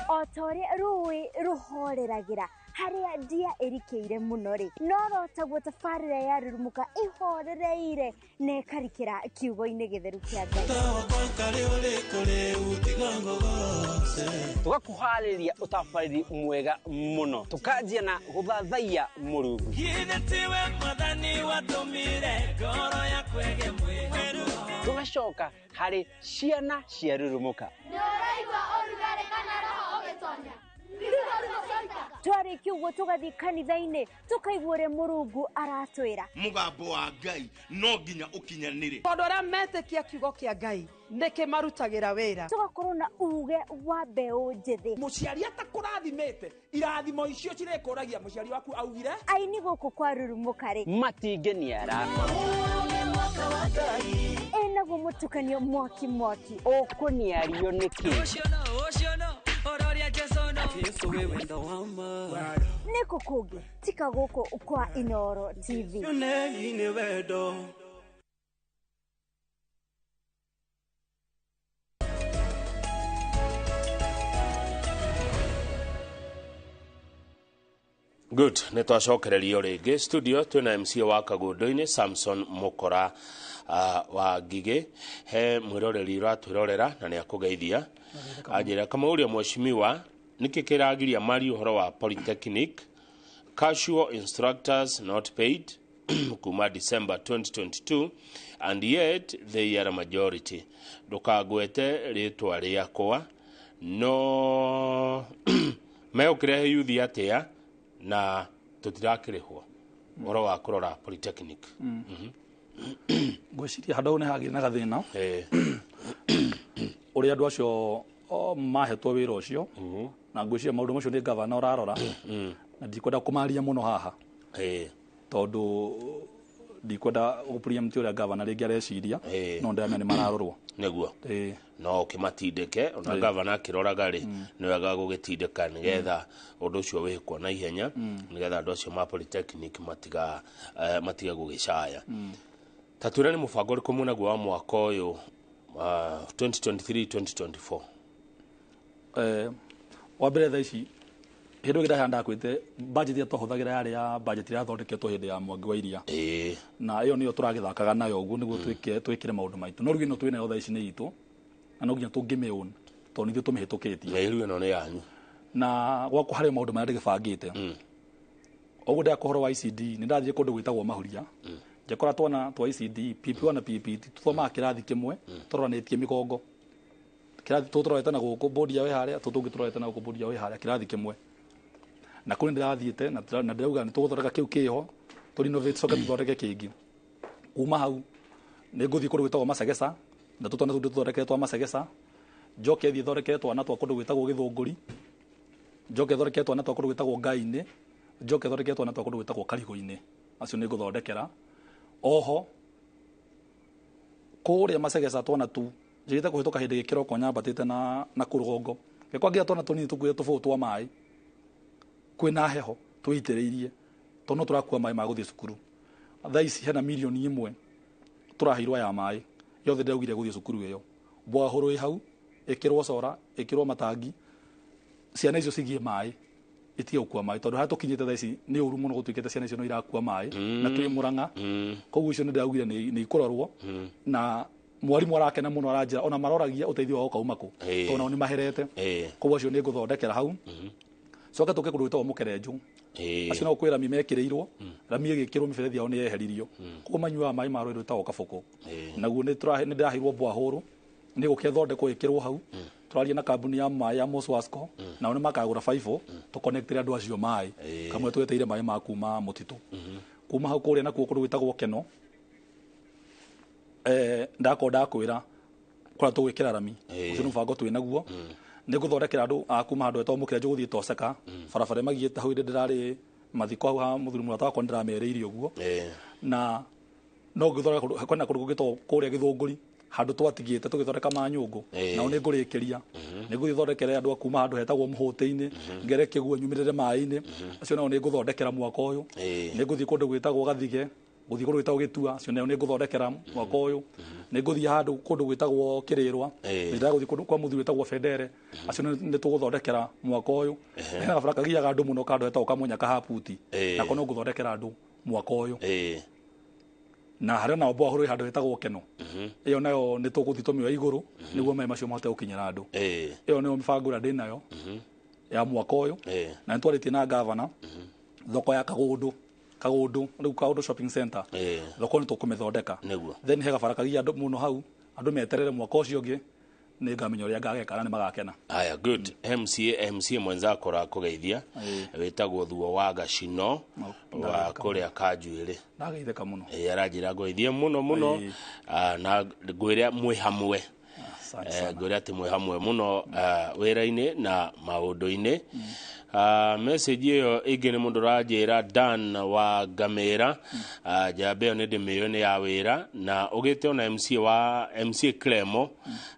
[SPEAKER 8] O ta ũrĩa rũĩ rũhoreragĩra harĩa ndia ĩrikĩire mũno rĩ, no rotaguo tabarĩra ya Rurumuka ĩhorereire na ĩkarikĩra kiugo-inĩ gĩtheru kĩa Ngai.
[SPEAKER 5] Tũgakũharĩria ũtabarĩri mwega mũno. Tũkanjia na gũthathaiya Mũrungu. Tũgacoka harĩ ciana cia Rurumuka.
[SPEAKER 8] Twarĩkia ũguo tũgathiĩ kanitha-inĩ tũkaigua ũrĩa Mũrungu aratwĩra.
[SPEAKER 9] Mũgambo wa Ngai no nginya ũkinyanĩre.
[SPEAKER 10] Tondũ arĩa metĩkia kiugo kĩa Ngai nĩkĩmarutagĩra wĩra.
[SPEAKER 8] Tũgakorwo na uge wa mbeũ njĩthĩ.
[SPEAKER 11] Mũciari atakũrathimĩte irathimo icio cirĩkũragia mũciari waku augire.
[SPEAKER 8] Aini gũkũ kwa Rurumuka rĩ
[SPEAKER 5] matingĩniara.
[SPEAKER 8] Ĩnaguo mũtukanio mwaki mwaki.
[SPEAKER 5] Ũkũniario nĩkĩ?
[SPEAKER 8] Nĩkũ kũngĩ tika gũkũ kwa Inooro TV.
[SPEAKER 1] Good, nĩ twacokererio rĩngĩ studio twĩna MC wa Kagundu-inĩ Samson Mukora wa Ngigĩ. He mwĩroreri ũratwĩrorera na nĩ akũgeithia anjĩra kamũria mheshimiwa nĩkĩ kĩragiria mari ũhoro wa polytechnic casual instructors not paid kuma December 2022 and yet they are a majority. Ndũkangwete rĩtwa rĩakwa no megũkĩrehe yuthi atĩa na tũtirakĩrĩhwo ũhoro wa kũrora polytechnic.
[SPEAKER 2] Ngwĩciria handũ hau nĩ hagĩrĩ na gathĩna ũrĩa andũ acio mahetwo wĩra ũcio na ngwĩciria maũndũ macio nĩ gavana ũrarora na ndikwenda kũmaria mũno haha tondũ ndikwenda gũpreempt ũrĩa gavana rĩngĩ areciria no ndĩramenya nĩ mararorwo
[SPEAKER 1] nĩguo no ũkĩmatindĩke ona gavana akĩroraga rĩ nĩ wega gũgĩtindĩka nĩgetha ũndũ ũcio wĩkwo na ihenya nĩgetha andũ acio ma polytechnic matiga matige gũgĩcaya. Ta twĩre nĩ mũbango ũrĩkũ mwĩnaguo wa mwaka ũyũ 2023 2024?
[SPEAKER 2] Wa mbere thaa ici hĩndĩ ĩyo ndahanda ndakwĩte budget ĩrĩa twahũthagĩra yarĩ ya budget ĩrĩa yathondeketwo hĩndĩ ya Mwangi wa Iria na ĩyo nĩyo tũragĩthakaga nayo ũguo nĩguo twĩkĩre maũndũ maitũ no rĩu ĩno twĩnayo thaa ici nĩ itũ na no nginya tũngĩmĩown tondũ nithuĩ tũmĩhĩtũkĩtie.
[SPEAKER 1] Rĩu ĩno nĩ yanyu
[SPEAKER 2] na gwakwa harĩ maũndũ marĩa ndĩgĩbangĩte. Ũguo ndĩrakwa ũhoro wa ICD nĩ ndathiĩ kũndũ gwĩtagwo Mahuria njekora twana twa ICD PP1 na PP2 tũthomaga kĩrathi kĩmwe tũroranĩtie mĩgongo kĩrathi tũtũrorete na gũkũ bodi ya wĩ harĩa tũtũngĩ tũrorete na gũkũ bodi ya wĩ harĩa kĩrathi kĩmwe na kũrĩ ndĩrathiĩte na ndĩrauga nĩ tũgũthondeka kĩu kĩho tũ renovate coke tũthondeke kĩngĩ. Kuma hau nĩ ngũthiĩ kũndũ gwĩtagwo Masegesa na tũtwana tũu ndĩtũthondekere twa Masegesa njoke thiĩ thondekere twana twa kũndũ gwĩtagwo Gĩthũngũri njoke thondekere twana twa kũndũ gwĩtagwo Ngai-inĩ njoke thondekere twana twa kũndũ gwĩtagwo Karigũ-inĩ acio nĩ ngũthondekera. Oho kũrĩa Masegesa twana tu njĩrĩte kũhĩtũka hĩndĩ gĩkĩroko nyambatĩte na kũrũgongo gĩkwangia twana tũnini tũkuĩte tũbũyũ twa maĩ kwĩna heho twĩitĩrĩirie tondũ no tũrakua maĩ ma gũthiĩ cukuru. Thaa ici hena mirioni ĩmwe tũraheirwo ya maĩ yothe ndĩraugire gũthiĩ cukuru ĩyo bwahũrũ ĩ hau ĩkĩrwo cora ĩkĩrwo matangi ciana icio cigie maĩ itige gũkua maĩ tondũ harĩa tũkinyĩte thaa ici nĩ ũru mũno gũtuĩkĩte ciana icio no irakua maĩ na twĩ Mũrang'a koguo icio nĩ ndĩraugire nĩ ikũrorwo na mwarimu arakena mũno aranjĩra ona maroragia ũteithio wao ũkauma kũ tondũ nao nĩ maherete koguo acio nĩ ngũthondekera hau. Coke tũke kũndũ gwĩtagwo Mũkerenjũ acio no kwĩ rami mekĩrĩirwo rami ĩgĩkĩrwo mĩberethi yao nĩ yeheririo koguo manyuaga maĩ ma rũĩ rwĩtagwo Kabũkũ naguo nĩ ndĩraheirwo bwahũrũ nĩ gũkĩthondekwo ĩkĩrwo hau tũraria na kambuni ya maĩ ya Moswasco nao nĩ makagũra baibũ tũconnectĩre andũ acio maĩ kamwe tweteire maĩ ma kuma mũtitũ. Kuma hau kũrĩa nakuo kũndũ gwĩtagwo Keno ndakorwo ndakwĩra kũrĩa tũgwĩkĩra rami ũcio nĩ mũbango twĩ naguo nĩ ngũthondekera andũ a kuma handũ hetagwo Mũkĩrenjũ gũthiĩ Toseka barabara ĩmagiĩte hau hĩndĩ ndĩrarĩ mathiko hau ha mũthuri mũrata wakwa nĩndĩramerĩire ũguo na no ngĩthondeka kwĩna kũndũ kũngĩ kũrĩa Gĩthũngũri handũ twatigĩte tũgĩthondeka manyũngũ nao nĩ ngũrĩkĩria nĩ ngũthiĩ thondekere andũ a kuma handũ hetagwo Mũhũtĩ-inĩ ngere kĩguo nyumĩrĩre maĩ-inĩ acio nao nĩ ngũthondekera mwaka ũyũ. Nĩ ngũthiĩ kũndũ gwĩtagwo Gathige gũthiĩ kũndũ gwĩtagwo Gĩtua acio nao nĩ ngũthondekera mwaka ũyũ. Nĩ ngũthiĩ handũ kũndũ gwĩtagwo Kĩrĩrwa nĩ ndagũthiĩ kũndũ kwa mũthuri wĩtagwo Bendere acio nĩ tũgũthondekera mwaka ũyũ. Hena gabara kagiaga andũ mũno kandũ hetagwo Kamunya Kahaputi nako no ngũthondekera andũ mwaka ũyũ. Na harĩa nao borehole ĩ handũ hetagwo Keno, ĩyo nayo nĩ tũgũthiĩ tũmĩoya igũrũ nĩguo maĩ macio mahote gũkinyĩra andũ. Ĩyo nĩyo mĩbango ĩrĩa ndĩnayo ya mwaka ũyũ. Na nĩ twarĩtie na gavana thoko ya Kagundu, Kagundu rĩu Kagundu shopping center, thoko nĩ tũkũmĩthondeka. Then he gabara kagia andũ mũno hau, andũ meterere mwaka ũcio ũngĩ nĩ ngamenya ũrĩa ngageka na nĩ magakena.
[SPEAKER 1] Haya, good. MCA, MCA mwenzako rakũgeithia, wĩtagwo Thuo wa Gacino wa kũrĩa Kanjuĩrĩ.
[SPEAKER 2] Ndageithĩka mũno.
[SPEAKER 1] Ĩĩ, aranjĩra ngũgeithie mũno mũno. Ah, na ngwĩre mwĩ hamwe.
[SPEAKER 2] Asante
[SPEAKER 1] Eh,
[SPEAKER 2] sana.
[SPEAKER 1] Ngwĩre atĩ mwĩ hamwe mũno, ah, wĩra-inĩ na maũndũ-inĩ. Ah, message ĩyo ĩngĩ nĩ mũndũ ũranjĩra Dan wa Ngamĩra. Ah, njamba ĩyo nĩ ndĩmĩũĩ nĩ ya wĩra na ũgĩte ona MCA wa MCA Clemo,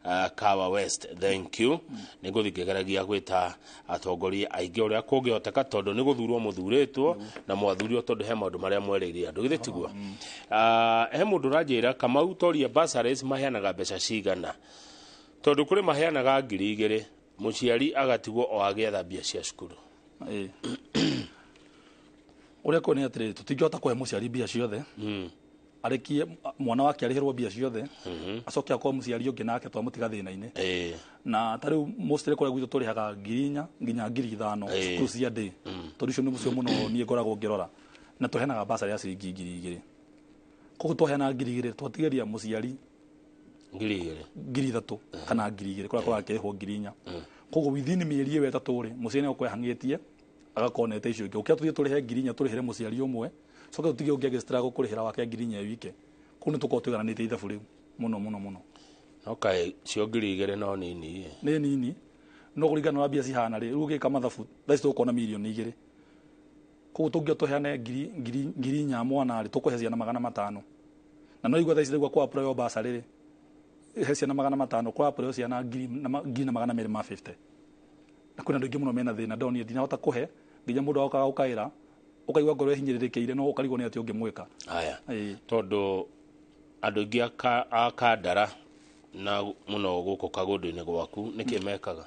[SPEAKER 1] ah, Kawa West, thank you. Nĩ ngũthiĩ ngĩgeragia gwĩta atongoria aingĩ ũrĩa kũngĩhoteka tondũ nĩ gũthurwo mũthurĩtwo na mwathurirwo tondũ he maũndũ marĩa mwereire andũ, githĩ tiguo? Ah, he mũndũ ũranjĩra Kamau Toria bursaries maheanaga mbeca cigana, tondũ kũrĩ maheanaga 2000, mũciari agatigwo o agĩetha mbia cia cukuru.
[SPEAKER 2] Ĩĩ. Ũrĩa kũrĩ nĩ atĩrĩrĩ, tũtingĩhota kũhe mũciari mbia ciothe arĩkie mwana wake arĩhĩrwo mbia ciothe, acoke akorwo mũciari ũngĩ nake twamũtiga thĩna-inĩ. Na ta rĩu mostly kũrĩa gwitũ tũrĩhaga 4000 nginya 5000 cukuru cia day, tondũ icio nĩ mũcio mũno niĩ ngoragwo ngĩrora, na tũheanaga basarĩ ya ciringi 2000. Koguo twaheana 2000 twatigĩria mũciari
[SPEAKER 1] 2000.
[SPEAKER 2] 3000 kana 2000 kũrĩa kũrakĩrĩhwo 4000. Koguo within mĩeri ĩyo 3 rĩ, mũciari nĩ egũkorwo ehang'ĩtie agakorwo nete icio ingĩ. Ũkĩra tũthiĩ tũrĩhe 4000 tũrĩhĩre mũciari ũmwe, coke tũtige ũngĩ agĩstruggle kũrĩhĩra wake 4000 wike, kũu nĩ tũkorwo tũigananĩtie ithabu rĩu mũno mũno mũno.
[SPEAKER 1] No kaĩ cio 2000 no nini ĩ?
[SPEAKER 2] Nĩ nini, no kũringana na mbia cihana rĩ, rĩu ũgĩka mathabu thaa ici tũgũkorwo na mirioni 2. Koguo tũngĩo tũheane ngiri ngiri 4000 mwana rĩ, tũkũhe ciana 500. Na no igua thaa ici rĩu kwa apply bursary rĩ, he ciana 500, kwa apply ciana ngiri na 250, na kwĩna andũ aingĩ mũno mena thĩna. Ndonire ndinahota kũhe nginya mũndũ agokaga gũkaĩra, ũkaigua ngoro ĩhinyĩrĩrĩkĩire, no ũkarigwo nĩ atĩ ũngĩmwĩka.
[SPEAKER 1] Haya.
[SPEAKER 2] Ĩĩ.
[SPEAKER 1] Tondũ andũ aingĩ a Kandara na mũno gũkũ Kagũndũ-inĩ gwaku nĩkĩ mekaga?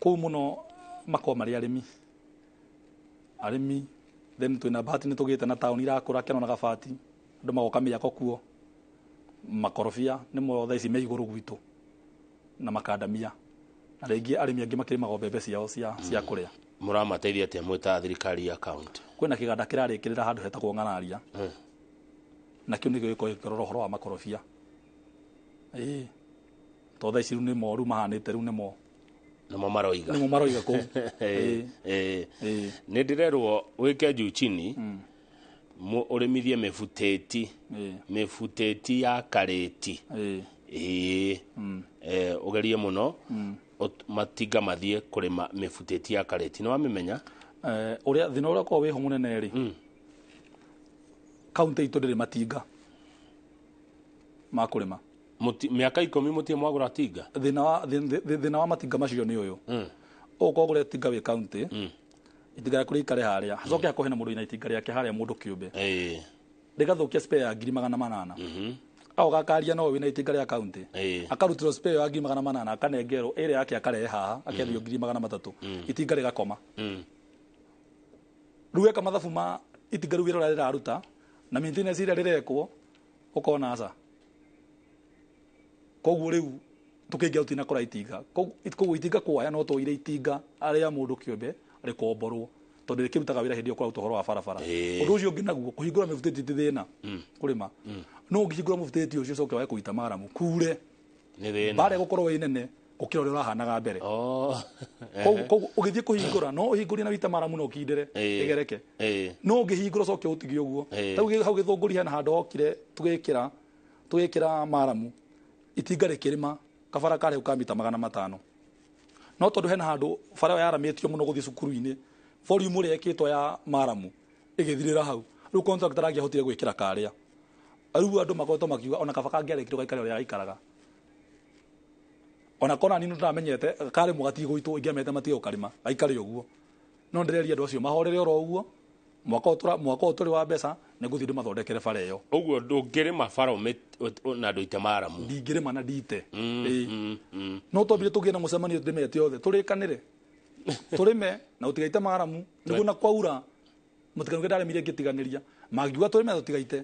[SPEAKER 2] Kũu mũno makoragwo marĩ arĩmi, then twĩna bahati nĩ tũgĩte na taũni irakũra Keno na Gabati, andũ magoka mĩako kuo, makorobia nĩmo thaa ici me igũrũ gwitũ na makandamia, na rĩngĩ arĩmi angĩ makĩrĩmaga mbembe ciao cia kũrĩa.
[SPEAKER 1] Mũramateithia atĩa mwĩ ta thirikari ya kaunti?
[SPEAKER 2] Kwĩna kĩganda kĩrarĩkĩrĩra handũ hetagwo Ng'araria, nakĩo nĩkĩo gĩkoragwo gĩkĩrora ũhoro wa makorobia. Ĩĩ, tondũ thaa ici rĩu nĩmo rĩu mahanĩte rĩu nĩmo
[SPEAKER 1] Nĩmo maroiga.
[SPEAKER 2] Nĩmo maroiga kũu. Ĩĩ.
[SPEAKER 1] Ĩĩ. Nĩ ndĩrerwo wĩke juu chini, ũrĩmithie mĩbutĩti, mĩbutĩti ya karĩti. Ĩĩ. Ũgerie mũno matinga mathiĩ kũrĩma mĩbutĩti ya karĩti, nĩ wamĩmenya?
[SPEAKER 2] Ũrĩa thĩna ũrĩa ũkoragwo wĩho mũnene rĩ, kaunti itũ ndĩrĩ matinga ma kũrĩma.
[SPEAKER 1] Mĩaka 10 mũtirĩ mwagũra tinga?
[SPEAKER 2] Thĩna wa matinga macio nĩ ũyũ, ũgũkorwo ũgũre tinga wĩ kaunti, itinga rĩaku rĩikare harĩa, hacoke hakorwo hena mũndũ wĩna itinga rĩake harĩa, mũndũ kĩũmbe, rĩgathũkia spare ya 800,000. Ago gakaria no wĩna itinga rĩa kaunti, akarutĩrwo spare ya 800,000, akanengerwo ĩrĩa yake, akarehe haha akendio 300,000, itinga rĩgakoma. Rĩu eka mathabu ma itinga rĩu wĩra ũrĩa rĩraruta na maintenance ĩrĩa rĩrekwo, ũkona aca. Koguo rĩu tũkĩingĩra tũtinakora itinga. Koguo itinga kwaya no twoire itinga arĩa mũndũ kĩũmbe rĩkomborwo, tondũ rĩkĩrutaga wĩra hĩndĩ ĩyo kũraruta ũhoro wa barabara. Ũndũ ũcio ũngĩ naguo kũhingũra mĩbutĩti ti thĩna kũrĩma, no ũngĩhingũra mũbutĩti ũcio ũcoke wage kũita maramu kure,
[SPEAKER 1] Nĩ thĩna.
[SPEAKER 2] mbara ĩgũkorwo ĩ nene gũkĩra ũrĩa ũrahanaga mbere. Koguo ũgĩthiĩ kũhingũra no ũhingũrie na wĩite maramu na ũkindĩre ĩgereke, no ũngĩhingũra ũcoke ũtige ũguo. Ta rĩu hau Gĩthũngũri hena handũ hokire tũgĩkĩra maramu, itinga rĩkĩrĩma kabara karĩ hau ka mita 500, no tondũ hena handũ bara ĩyo yaramĩtio mũno gũthiĩ cukuru-inĩ, volume ĩrĩa ĩkĩtwo ya maramu ĩgĩthirĩra hau. Rĩu contractor angĩahotire gwĩkĩra karĩa, rĩu andũ makoretwo makiuga ona kaba kangĩarĩkirwo gaikare ũrĩa gaikaraga. Ona kona nini ndamenyete karĩmwo gatigũitwo, ingĩamenyete matige gũkarĩma gaikare ũguo. No ndĩreria andũ acio mahorere oro ũguo, mwaka ũyũ tũrĩ wa mbeca nĩ ngũthiĩ ndĩmathondekere bara ĩyo.
[SPEAKER 1] Ũguo ndũngĩrĩma bara na ndũite maramu?
[SPEAKER 2] Ndingĩrĩma na ndite. Ĩĩ. No twambire tũgĩe na mũcemanio, ndĩmete othe tũrĩkanĩre tũrĩme na ũtigaite maramu nĩguo na kwaura mũtikanuge ndarĩmire ngĩtiganĩria. Mangiuga tũrĩme tũtigaite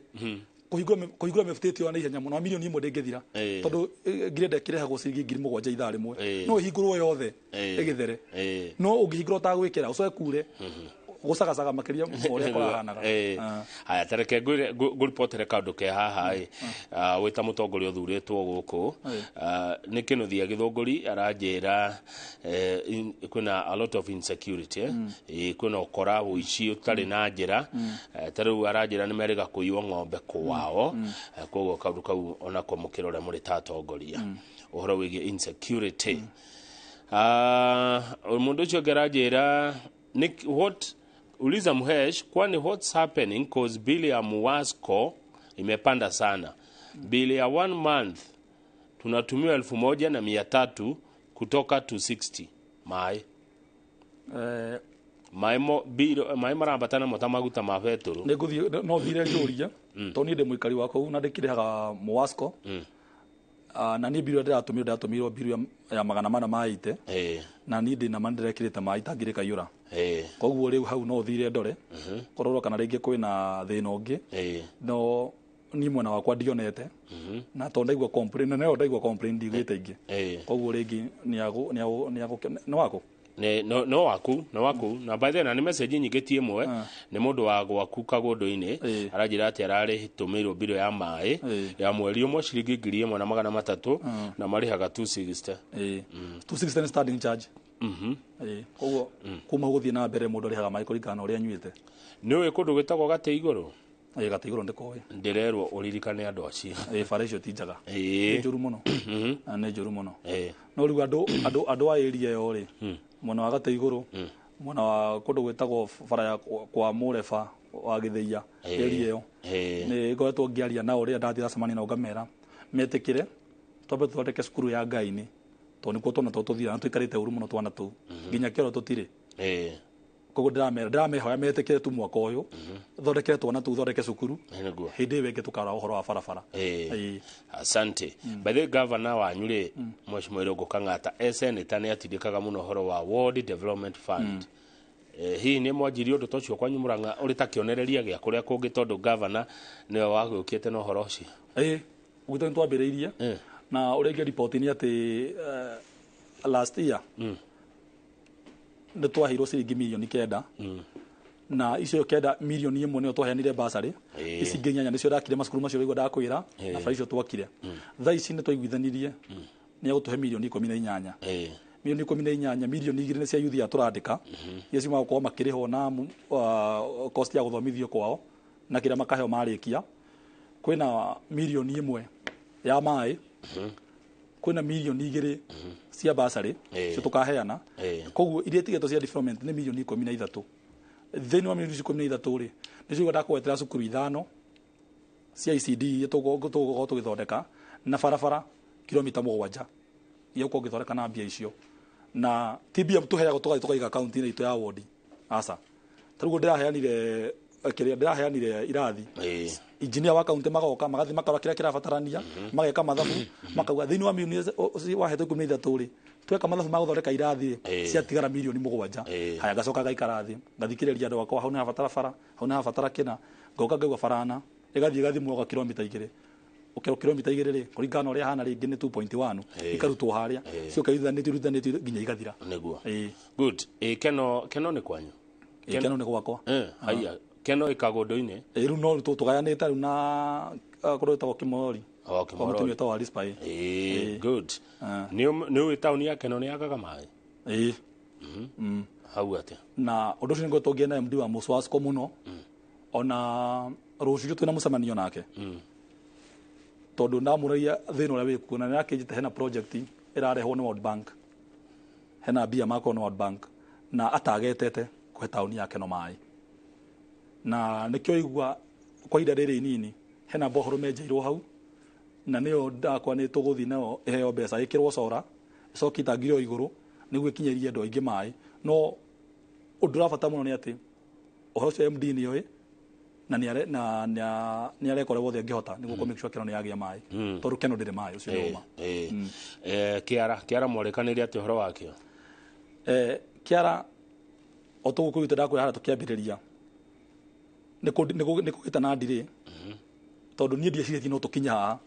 [SPEAKER 2] kũhingũra mĩbutĩti ĩyo na ihenya mũno, milioni 1 ndĩngĩthira, tondũ ngirenda ĩkĩrehagwo ciringi 7,000 ithaa rĩmwe, no ĩhingũrwo yothe ĩgĩthere. No ũngĩhingũra ũtagwĩkĩra ũcoke kure gũcagacaga makĩria ũrĩa kũrahanaga.
[SPEAKER 1] Haya, tareke ngũripotere kaũndũ ke haha ĩ, wĩ ta mũtongoria ũthurĩtwo gũkũ, nĩ Kĩnuthia Gĩthũngũri aranjĩra kwĩna a lot of insecurity, kwĩna ũkora ũici ũtarĩ na njĩra. Ta rĩu aranjĩra nĩ merĩga kũiywo ng'ombe kwao, koguo kaũndũ kau onako mũkĩrore mũrĩ ta atongoria ũhoro wĩgiĩ insecurity. Mũndũ ũcio ũngĩ aranjĩra what uliza Mhesh, kwani what's happening cause bili ya Muwasco imepanda sana. Bili ya 1 month tunatumia 1,300 kutoka 260. Mai. Mai mo bili mai marambatana mota maguta ma beturu.
[SPEAKER 2] Nĩngũthiĩ no thire njũrie tondũ niĩ ndĩ mũikari wa kũu na ndĩkĩrĩhaga Muwasco. Na niĩ bili ndĩratũmirwo bili ya 480. Na niĩ ndĩna ma ndĩrekĩrĩte maĩ itangĩrĩ kaiyũra. Koguo rĩu hau no thire ndore kũrorwo kana rĩngĩ kwĩna thĩna ũngĩ. No niĩ mwena wakwa ndionete, na tondũ ndaigua complain, na nayo ndaigua complain ndigwĩte ingĩ. Koguo rĩngĩ nĩ waku
[SPEAKER 1] no waku no waku. Na by the way, na nĩ message nyingĩ ti ĩmwe, nĩ mũndũ wa gwaku kagũndũ-inĩ aranjĩra atĩ ararĩ tũmĩirwo mbirũ ya maĩ ya mweri ũmwe ciringi 1,300 na marĩhaga 260.
[SPEAKER 2] 260 standing charge. Koguo kuma gũthiĩ na mbere mũndũ arĩhaga maĩ kũringana na ũrĩa anyuĩte.
[SPEAKER 1] Nĩ ũĩ kũndũ gwĩtagwo Gatĩ Igũrũ?
[SPEAKER 2] Gatĩ Igũrũ ndĩkoĩ.
[SPEAKER 1] Ndĩrerwo ũririkane andũ acio.
[SPEAKER 2] Bara icio ti njega. Nĩ njũru mũno. Nĩ njũru mũno. No rĩu andũ a area ĩyo rĩ, mwena wa Gatĩ Igũrũ, mwena wa kũndũ gwĩtagwo bara ya kwa Mũreba wa Gĩthĩia, area ĩyo nĩ ngoretwo ngĩaria nao rĩrĩa ndathiĩ gũcemania nao ngamera metĩkĩre twambe tũthondeke cukuru ya Ngai-inĩ, tondũ nĩkuo twana tũu tũthiaga na tũikarĩte ũru mũno twana tũu nginya kĩoro tũtirĩ. Koguo ndĩramehoya metĩkĩre tu mwaka ũyũ thondekere twana tũu, thondeke cukuru, hĩndĩ ĩyo ĩngĩ tũkara ũhoro wa barabara.
[SPEAKER 1] Asante. By the way, governor wanyu rĩ, Mheshimiwa Irũngũ Kang'ata e senator nĩ atindĩkaga mũno ũhoro wa Ward Development Fund. Hihi nĩ mwanjirie ũndũ ta ũcio kwanyu Murang'a ũrĩ ta kĩonereria gĩa kũrĩa kũngĩ, tondũ governor nĩwe wagĩũkĩte na ũhoro ũcio?
[SPEAKER 2] Gwitũ nĩ twambĩrĩirie, na ũrĩa ingĩ riboti nĩ atĩ last year nĩ twaheirwo ciringi milioni 9, na icio 9 milioni 1 nĩyo twaheanire basarĩ, ici ingĩ 8 nĩcio ndakire macukuru macio ũraigua ndakwĩra, na bara icio twakire. Thaa ici nĩ twaiguithanirie nĩ egũtũhe milioni 18. Milioni 18, milioni 2 nĩ cia yuthi ya tũrandĩka, iria ciumaga gũkorwo makĩrĩhwo na cost ya gũthomithio kwao na kĩrĩa makaheo marĩkia. Kwĩna milioni 1 ya maĩ, kwĩna milioni 2 cia basarĩ cio tũkaheana. Koguo iria itigetwo cia development nĩ milioni 13. Thĩinĩ wa milioni 13 rĩ, nĩcio ndakũgwetera cukuru 5 cia ICD iria tũgũkorwo tũgĩthondeka, na barabara kilomita 7 iria ũkorwo ũgĩthondeka na mbia icio. Na ti mbia tũheagwo tũgathiĩ tũkaiga akaunti-inĩ itũ ya wodi, aca. Ta rĩu ndĩraheanire kĩrĩa ndĩraheanire irathi, engineer wa kaunti magoka magathiĩ makarora kĩrĩa kĩrabatarania, mageka mathabu, makauga thĩinĩ wa milioni wahetwo 13 rĩ, tweka mathabu ma gũthondeka irathi ciatigara milioni 7. Haya, ngacoka ngaikara thĩ ngathikĩrĩria andũ akwa, hau nĩ habatara bara, hau nĩ habatara kĩna, ngoka ngaigua barana ĩgathiĩ ĩgathimwo kilomita 2, ũkĩrwo kilomita 2 rĩ, kũringana na ũrĩa hana rĩngĩ nĩ 2.1, ikarutwo harĩa cioka ithuranĩtio nginya igathira.
[SPEAKER 1] Nĩguo. Good. Keno nĩ kwanyu?
[SPEAKER 2] Keno nĩ gwakwa.
[SPEAKER 1] Haya, Keno ĩkagũndũ-inĩ?
[SPEAKER 2] Rĩu no tũgayanĩte rĩu na kũndũ gwĩtagwo Kĩmorori.
[SPEAKER 1] Kĩmorori.
[SPEAKER 2] Mũtumia wĩtagwo Alice Pai.
[SPEAKER 1] Good. Nĩ ũĩ taũni ya Keno nĩ yagaga maĩ? Hau atĩa?
[SPEAKER 2] Na ũndũ ũcio nĩngoretwo ngĩena MD wa Muswasco mũno, ona rũciũ twĩna mũcemanio nake, tondũ ndamũragia thĩna ũrĩa wĩkuo, na nĩakĩnjĩte hena project ĩrarehwo nĩ World Bank, hena mbia makorwo nĩ World Bank, na atagetete kũhe taũni ya Keno maĩ. Na nĩkĩo igua kwa ihinda rĩrĩ inini hena bohoro menjeirwo hau, na nĩyo ndakwa nĩ tũgũthiĩ nayo ĩheo mbeca ĩkĩrwo cora ĩcoke ĩtangĩrio igũrũ nĩguo ĩkinyĩrie andũ aingĩ maĩ. No ũndũ ũrabata mũno nĩ atĩ ũhoro ũcio MD nĩoĩ, na nĩ areka ũrĩa wothe angĩhota nĩguo kũ make sure Keno nĩ yagĩa maĩ, tondũ Keno ndĩrĩ maĩ, ũcio nĩ ũma.
[SPEAKER 1] Kĩara mwarĩkanĩire atĩ ũhoro wakĩo?
[SPEAKER 2] Kĩara o tũgũkũ gwitũ ndakwĩra harĩa tũkĩambĩrĩria Nĩ kũgĩte na ndirĩ tondũ niĩ ndiecirĩtie no tũkinye haha.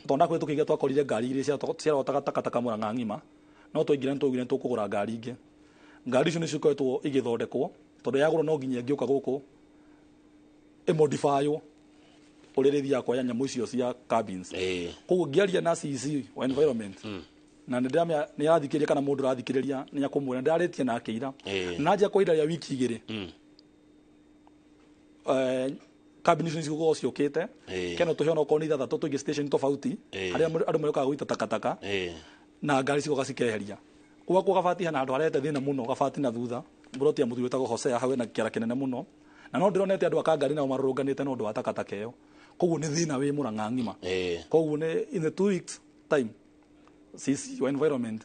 [SPEAKER 2] Tondũ ndakwĩra tũkĩingĩra twakorire ngari igĩrĩ ciarotaga takataka Murang'a ng'ima, no twaingĩra nĩ twaugire nĩ tũkũgũra ngari ingĩ. Ngari icio nĩ cikoretwo igĩthondekwo tondũ yagũrwo no nginya ĩngĩũka gũkũ ĩmodifywo ũrĩa ĩrĩthiaga kuoya nyamũ icio cia cabins. Koguo ngĩaria na CEC wa environment na nĩ ndĩramenya nĩ arathikĩrĩria kana mũndũ ũrathikĩrĩria nĩ akũmwĩra ndĩrarĩtie nake ira na nja kwa ihinda rĩa wiki 2 cabin icio nĩcigũkorwo ciũkĩte keno tũheo onokorwo nĩ 6 tũingĩ station tofauti harĩa andũ marĩũkaga gũita takataka na ngari cigoka cikeheria. Gwakwa Gabati hena handũ harehete thĩna mũno, Gabati na thutha mburoti ya mũthuri wĩtagwo Hosea hau hena kĩara kĩnene mũno, na no ndĩronete andũ a ngari nao marũrũnganĩte na ũndũ wa takataka ĩyo. Koguo nĩ thĩna wĩ Murang'a ng'ima. Koguo nĩ in the 2 weeks time CC wa environment